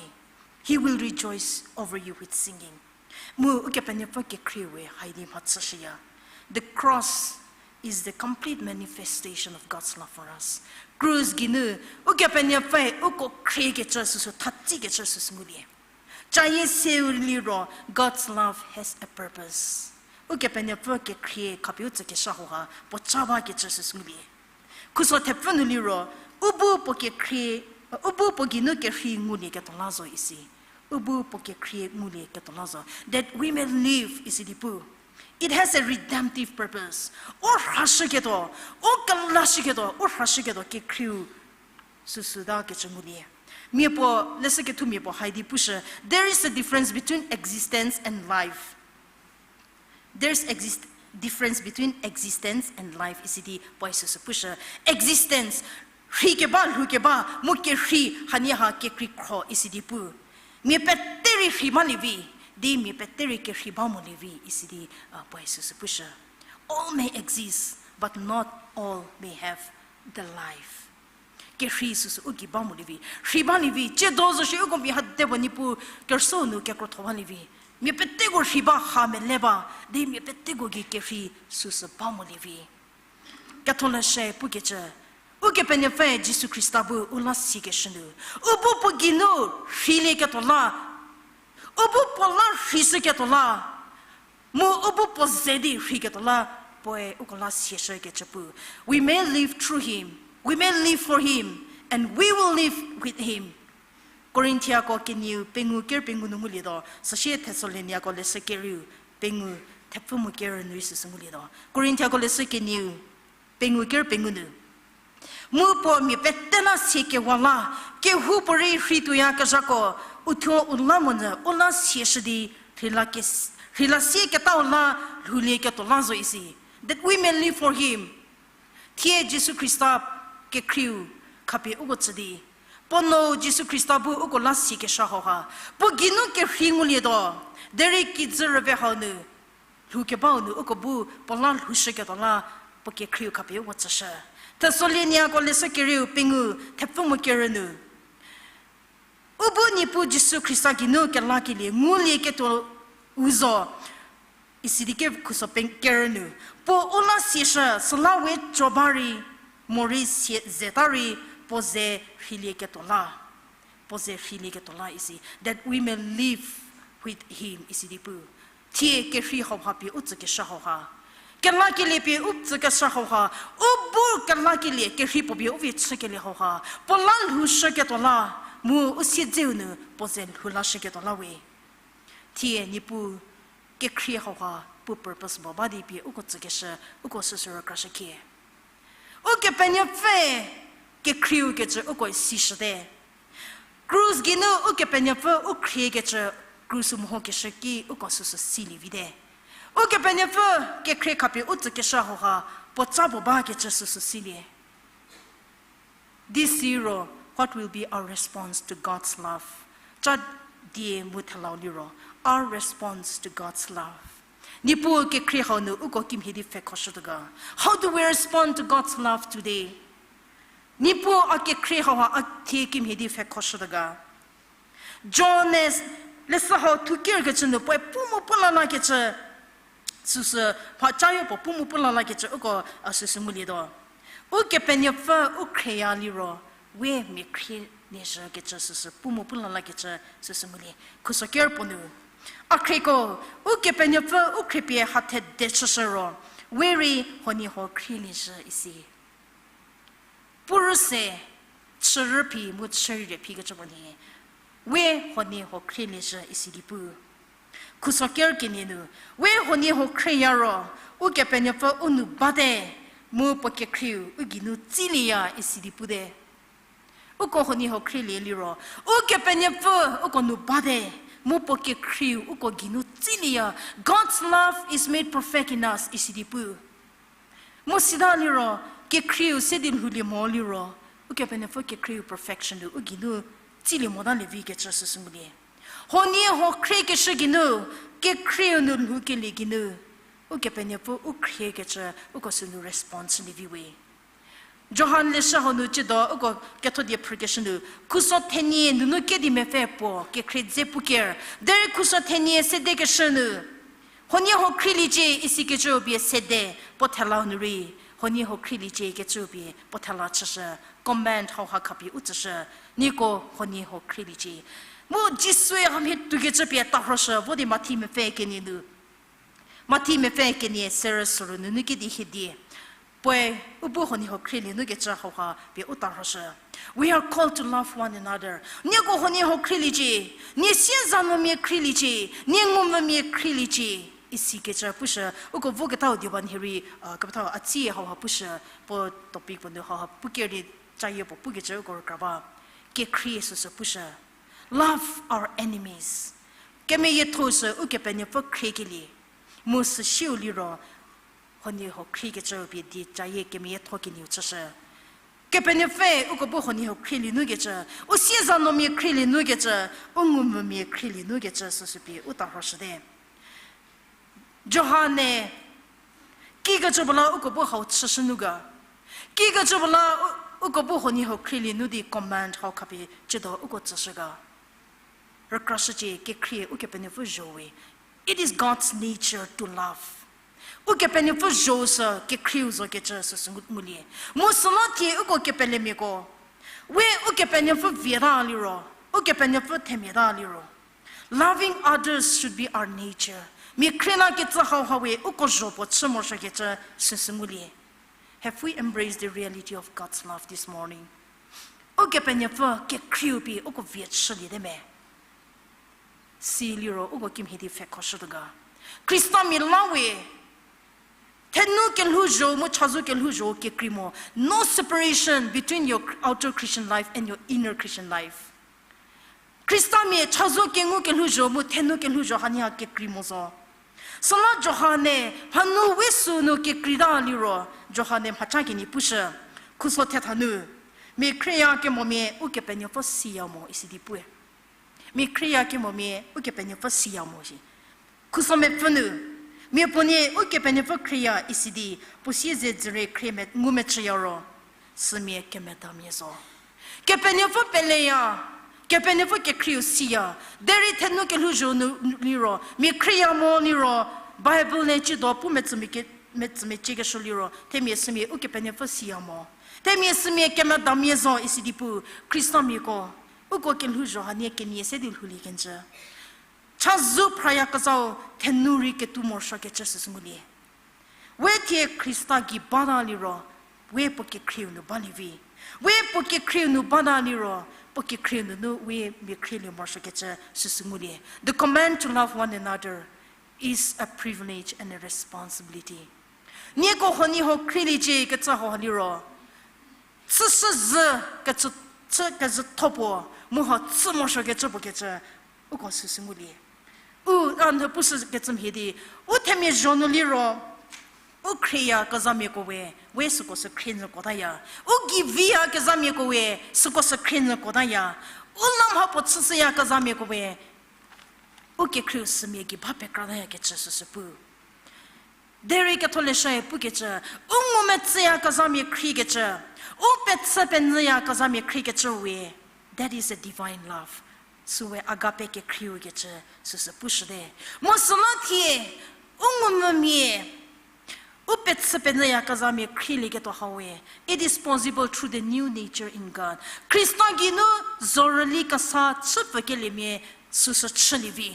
He will rejoice over you with singing. Mu Ukepenuopfü kekhrie we hai di mhachüshüya. The cross is the complete manifestation of God's love for us. Krus geinu, Ukepenuopfü uko khriekecü süsü, thatsikecü süsü ngulie. Cayie seu liro, God's love has a purpose. Ukepenuopfü kekhrie khapie u tsükeshü hauha, puo cha bakecü süsü ngulie. Khuso thepfü nu liro, u bu puo kekhrie, u bu puo geinu kerhei ngulieketuo la zo isi. U bu puo kekhrie ngulieketuo la zo. That we may live isi di pu. It has a redemptive purpose. U rhashüketuo, u kelashüketuo, u rhashüketuo kekhrieu süsü ta kecü ngulie. Mia puo, leshü kethumia puo hai di pushü, there is a difference between existence and life. There's exist-, difference between existence and life isi di puoe süsü pushü. Existence, rhei keba, lhou keba, mu kerhei hanie ha kekrei khro isi di pu. Mia pete rei rhei balie vi, di mia pete rei kerhei ba molie vi isi di, uh, puoe süsü pushü. All may exist, but not all may have the life. Kerhei süsü u gei ba molie vi. Rhei balie vi, ciedo zo shie uko mia hade puo Niepuu kerüsuo nu kekrotho balie vi. Mia peteko rhei ba ha mele ba, di mia peteko gei kerhei süsü ba molie vi. Ketholeshü pukecü, Ukepenuopfü Jisu Khrista bu u la siekeshü nu, u bu puo geinu rheilieketuo la, u bu puo la rheishüketuo la, mu u bu puo ze di rheiketuo la, puoe uko la sieshükecü pu. We may live through him, we may live for him, and we will live with him. Korinthiako kenieu pengou ker pengou nu ngulietuo, süsie Thessaloniako leshü kerieu pengou thepfü mu kerü nu rei süsü ngulietuo. Korinthiako leshü kenieu pengou ker pengou nu. Mu puo mia pete la sie kewa la, kehoupuorei rhei tuoyakezhako, uthuo u la monyü u la sieshü di, rheila kes-, rheila sieketau la lhoulieketuo la zo isi. That we may live for him. Thie Jisu Khrista kekhrieu khapie uko tsü di, puo nuo Jisu Khrista bu uko la siekeshü hauha, puo geinu kerhei ngulietuo, derei kijü rüve hau nu, lhou kebau nu uko bu puo la lhoushüketuo la, puo kekhrieu khapie uko tsüshü. Thessaloniako leshü kerieu pengou thepfü mu kerü nu. U bu Niepuu Jisu Khrista geinu kelakelie ngulieketuo u zo, isi di ke khuso pe ker nu. Puo u la sieshü, süla we co ba rei, morei sie zeta rei, puo ze rheilieketuo la. Puo ze rheilieketuo la isi, that we may live with him, isi di pu. Thie kerhei hauha pie u tsükeshü hauha, kelakelie pie u tsükeshü hauha, u bu kelakelie kerhei puo pie u vie chükelie hauha, puo la lhoushüketuo la, mu u siedzeu nu puo ze lhou lashüketuo la we. Thie Niepuu kekhrie hauha puo purpose bo ba di pie uko tsükeshü, uko süsü rükrashükhie. Ukepenuopfü kekhrieu kecü uko sishüte. Krus geinu Ukepenuopfü u khriekecü, krus mhokeshü ki uko süsü silie vite. Ukepenuopfü kekhrie khapie u tsükeshü hauha, puo ca puo bakecü süsü silie. Di siro, what will be our response to God's love? Ca die mu thelau liro, our response to God's love. Niepuu kekhrie hau nu uko kimhie di pfhekhoshütuo ga? How do we respond to God's love today? Niepuu a kekhrie hauha a thie kimhie di pfhekhoshütuo ga? John-e leshü hau thukerkecü nu puoe pu mu pu lalakecü, süsü, mha cayo puo pu mu pu lalakecü uko a süsü ngulietuo. Ukepenuopfü u khrieya liro, we mia khrie liezhükecü süsü pu mu pu lalakecü süsü ngulie. Khuso ker puo nu, a khrieko, Ukepenuopfü u khriepie hathe de chüshü ro, we rei huoniehuo khrie liezhü isi. Purü se, chürü phi mu chürie phikecü puo nhie, we huoniehuo khrie liezhü isi di pu. Khuso ker kenie nu, we huoniehuo khrieya ro, Ukepenuopfü u nou bate, mu puo kekhrieu u geinu tsilieya isi di pute. Uko huoniehuo khrielie liro, Ukepenuopfü uko nou bate, mu puo kekhrieu uko geinu tsilieya. God's love is made perfect in us isi di pu. Mu sita liro, kekhrieu se di lhoulie mo liro, Ukepenuopfü kekhrieu perfection nu u geinu tsilie mota lievi kecü süsü ngulie. Huoniehuo khriekeshü geinu, kekhrieu nu lhoukelie geinu, Ukepenuopfü u khriekecü uko sünu response lievi we. Johan leshü hau nu ciedo uko ketho die phrükeshü nu, khuso thenie nunu kedi mepfü puo kekhrie dze puker, derei khuso thenie sedekeshü nu, huoniehuo khrieliecie isikecü pie sede, puo thelau nu rei, huoniehuo khrieliecie kecü pie puo thela chüshü, command hauha khapie u tsüshü, nieko huoniehuo khrieliecie. Mu Jisue hamhie toukecü pie tarhoshü, vo di Mathi mepfü kenie nu. Mathi mepfü kenie serü soru nunu kedi hiedie. Puoe u bu huoniehuo khrielie nu kecü hauha pie u tarhoshü. We are called to love one another. Nieko huoniehuo khrieliecie, nie siezanuomia khrieliecie, nie ngumvümia khrieliecie, isikecü pushü, uko voketau dioba nhie rei, kepethau a tsie hauha pushü, puo topic puo nu hauha puker di cayie puo pukecü uko rükra ba. Kekhrie süsü pushü. Love our enemies. Kemeyietho sü Ukepenuopfü khriekelie. Mu süsiu liro, huoniehuo khriekecü pie di cayie kemeyietho kenieu chüshü. Kepenuopfü uko bu huoniehuo khrielie nu kecü, u siezanuomia khrielie nu kecü, u ngumvümia khrielie nu kecü süsü pie u tarhoshüte. Johan-e, kikecü puo la uko bu hau chüshü nu ga? Kikecü puo la u-, uko bu huoniehuo khrielie nu di command hau khapie ciedo uko tsüshü ga? Rükrashücie, kekhrie Ukepenuopfü zho we. It is God's nature to love. Ukepenuopfü zho sü kekhrieu zokecü süsü ngu-, ngulie. Mu süla thie uko kepelemiako, we Ukepenuopfü vieta liro, Ukepenuopfü themiata liro, loving others should be our nature. Mia khrielakecü hauha we uko zho puo chü morosuokecü süsü ngulie. Have we embraced the reality of God's love this morning? Ukepenuopfü kekhrieu pie uko vie chüliete me? Si liro uko kimhie di pfhekhoshütuo ga? Khristamia la we, thenu kelhouzho mu chazou kelhouzho kekrei mo. No separation between your outer Christian life and your inner Christian life. Khristamia chazou kengu kelhouzho mu thenu kelhouzho hanie ha kekrei mo zo. Süla Johan-e mhanu we sünu kekreita liro, Johan-e mhaca kenie pushü, khuso thetha nu, mia khrieyakemomia Ukepenuopfü siya mo isi di pue. Mia khrieyakemomia Ukepenuopfü siya mo shi. Khuso mepfü nu, mia puonie Ukepenuopfü khrieya isi di, puo siezedzürie khrie me-, ngumecüya ro, sümia kemedamia zo. Kepenuopfü peleya, Kepenuopfü kekhrieu siya. Derei thenu kelhouzho nu liro, mia khrieya mo liro, Bible le ciedo pu metsümia ke-, metsümia ciekeshü liro, themia sümia Ukepenuopfü siya mo. Themia sümia kemedamia zo isi di pu, Khristamiako, uko kelhouzho hanie kenie se di lhoulie kenjü. Chazou phrayakezhau thenu rei ketou morosuokecü süsü ngulie. We thie Khrista gei bata liro, we puo kekhrieu nu balie vi. We puo kekhrieu nu bata liro, puo kekhrieu nunu we mia khrielie morosuokecü süsü ngulie. The command to love one another is a privilege and a responsibility. Nieko huoniehuo khrieliecie kecü hauha liro, chüshüzhü kecü, chü kezhütho puo, mu ha chü morosuokecü puo kecü, uko süsü ngulie. U, a nhü pushükecü mhie di, u themia zho nu liro, u khrieyakezhamiako we, we süko sü khrie nyü kuotaya. U gei viyakezhamiako we, süko sü khrie nyü kuotaya. U la mha puo chüshüyakezhamiako we, u kekhrieu sümia gei ba pekratayakecü süsü pu. Derei Ketholeshüe pukecü, u ngumetsüyakezhamia khriekecü, u pechü penyüyakezhamia khriekecü we, that is a divine love. Süwe agape kekhrieu kecü süsü pushüte. Mu süla thie, u ngumvümia, u pechü penyüyakezhamia khrielieketuo hau we, it is possible through the new nature in God. Khrista geinu zorüli kesa chüpfükeliemia süsü chülie vi.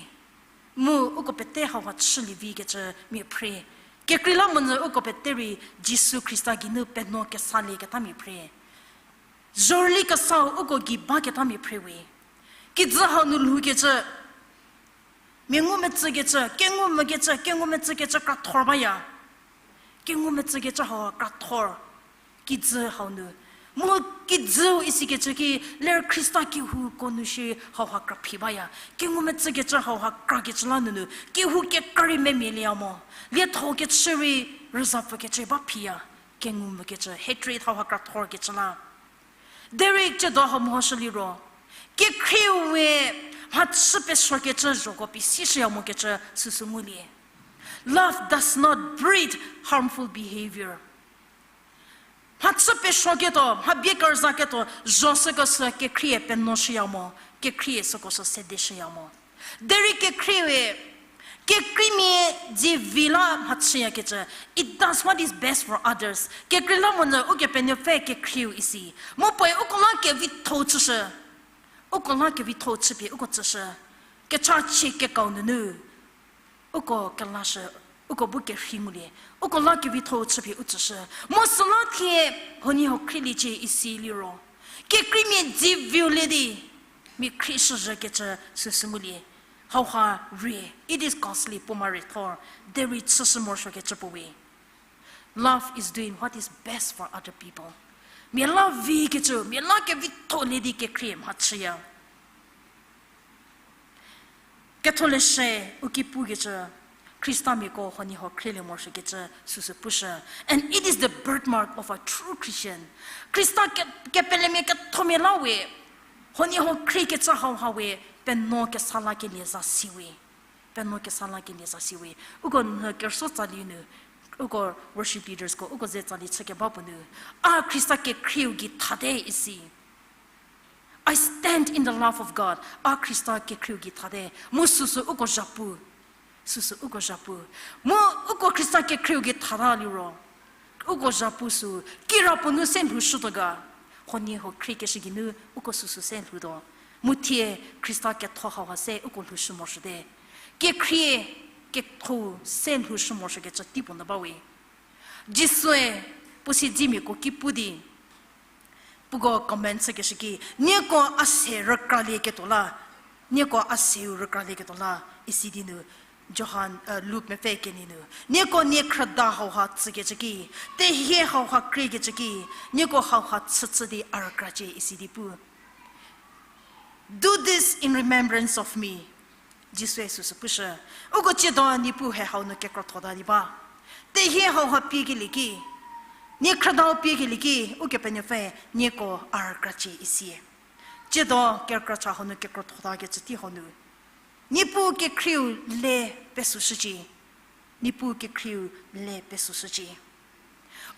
Mu uko pete hauha chülie vi kecü mia phre. Kekreilamonyü uko pete rei Jisu Khrista geinu penuo kesalieketa mia phre. Zorüli kesau uko gei baketamia phre we. Kijü hau nu lhoukecü, mia ngumetsükecü, kengumvükecü, kengumetsükecü krathor baya. Kengumetsükecü hau krathor. Kijü hau nu. Mu kijüu isikecü ki ler Khrista kehouko nu shi hauha kraphi baya. Kengumetsükecü hauha krakecü la nunu. Kehou kekra rei memia lieya mo. Lietho kechü rei rüzapfükecü ba phiya. Kengumvükecü, hatred hauha krathorkecü la. Derei ciedo hau mehoshü liro, kekhrieu we mhachü pesuokecü zhoko pie si shüya mokecü süsü ngulie. Love does not breed harmful behavior. Mhachü pesuoketuo, mha bie kerüzaketuo zho süko sü kekhrie penuo shüya mo, kekhrie süko sü sede shüya mo. Derei kekhrie we, kekreimia dze vi la mhachüyakecü, it does what is best for others. Kekreilamonyü Ukepenuopfü kekhrieu isi. Mu puoe uko la kevitho-u chüshü. Uko la kevitho-u chüpie uko tsüshü. Kechachie kekau nunu. Uko kelashü, uko bu kerhei ngulie, uko la kevitho-u chüpie u tsüshü. Mu süla thie, huoniehuo khrieliecie isi liro, kekreimia dze viu le di, mia khrieshüzhükecü süsü ngulie. Hauha rie, it is costly, puo ma rei thor, derei chüshü morosuokecü puo we. Love is doing what is best for other people. Mia la vikecü, mia la kevitho le di kekhrie mhachüya. Ketholeshü u ki pukecü, Khristamiako huoniehuo khrielie morosuokecü süsü pushü. And it is the birthmark of a true Christian. Khrista ke-, kepelemia kethomia la we, huoniehuo khriekecü hauha we, penuo kesa lakelie za si we. Penuo kesa lakelie za si we. Uko nhü kerüsuo tsali nu, uko worship leadersko, uko ze tsali chükeba puo nu. A Khrista kekhrieu gei thate isi. I stand in the love of God. A Khrista kekhrieu gei thate. Mu süsü uko zhapu. Süsü uko zhapu. Mu uko Khrista kekhrieu gei thata liro. Uko zhapu sü, kirapuo nu se lhoushütuo ga. Huoniehuo khriekeshü geinu uko süsü se lhoutuo. Mu thie Khrista ketho hauha se uko lhoushü morosuote. Kekhrie, ketho se lhoushü morosuokecü teipuo nu ba we. Jisue puo siedzemiako ki pu di, puko comment chükeshü ki, nieko a se rükralieketuo la, nieko a seu rükralieketuo la, isi di nu, Johan, eh, Luk mepfü kenie nu, nieko nie khrüda hauha tsükecü ki, tehie hauha kriekecü ki, nieko hauha chüchü di a rükracie isi di pu. Do this in remembrance of me. Jisue süsü pushü, uko tsiedo Niepuu hie hau nu kekrothota di ba. Tehie hauha piekelie ki, nie khrüdau piekelie ki, Ukepenuopfü nieko a rükracie isi. Tsiedo kerükra cha hau nu kekrothotakecü tei hau nu, Niepuu kekhrieu le pesüshücie. Niepuu kekhrieu le pesüshücie.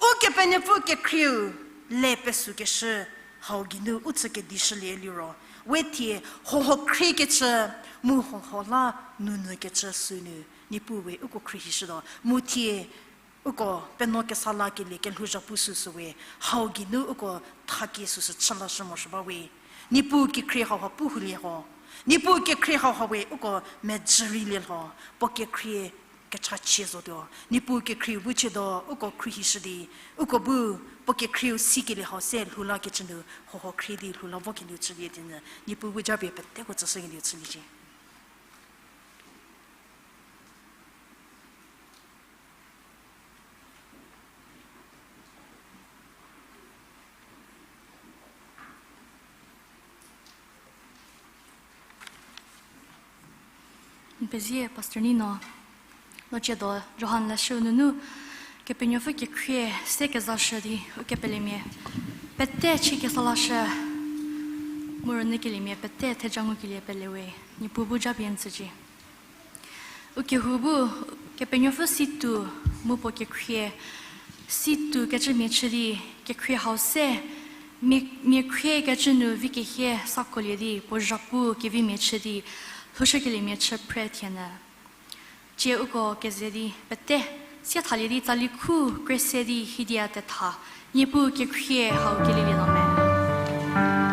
Ukepenuopfü kekhrieu le pesükeshü hau geinu u chü kedishülie liro, We thie hoho khriekecü, mu hoho la nounyükecü sünu, Niepuu we uko khriehishütuo. Mu thie uko penuo kesa lakelie kelhouzha pu süsü we, hau geinu uko thakie süsü chü lashü morosuo ba we. Niepuu kekhrie hauha pu hulie ho. Niepuu kekhrie hauha we uko mejü rei lie lho. Puo kekhrie kechachie zotuo. Niepuu kekhrieu bu chütuo, uko khriehishü di, uko bu puo kekhrieu sikelie hau se lhoulakecü nu, hoho khrie di lhoula vokelieu chülie di nyü, Niepuu bu japie peteko tsüshükelieu chüliecie. N pezie Pastor Nino, no ciedo Johan leshü nunu, Kepenuopfü kekhrie se kezashü di, ukepelemia pete chie kesa lashü, mu rünyükeliemia pete theja ngukelie pele we, Niepuu bu japie n tsücie. Ukehou bu, Kepenuopfü situ, mu puo kekhrie, situ kecümia chü di, kekhrie hau se, mia, mia khriekecü nu vi kehie sakolie di, puo zhapu kevimia chü di, lhoushükeliemia chü phre thienyü. Cie uko keze di pete, siathalie di tsali khu kre se di hidia tetha, Niepuu kekhrie hau kelielielho me.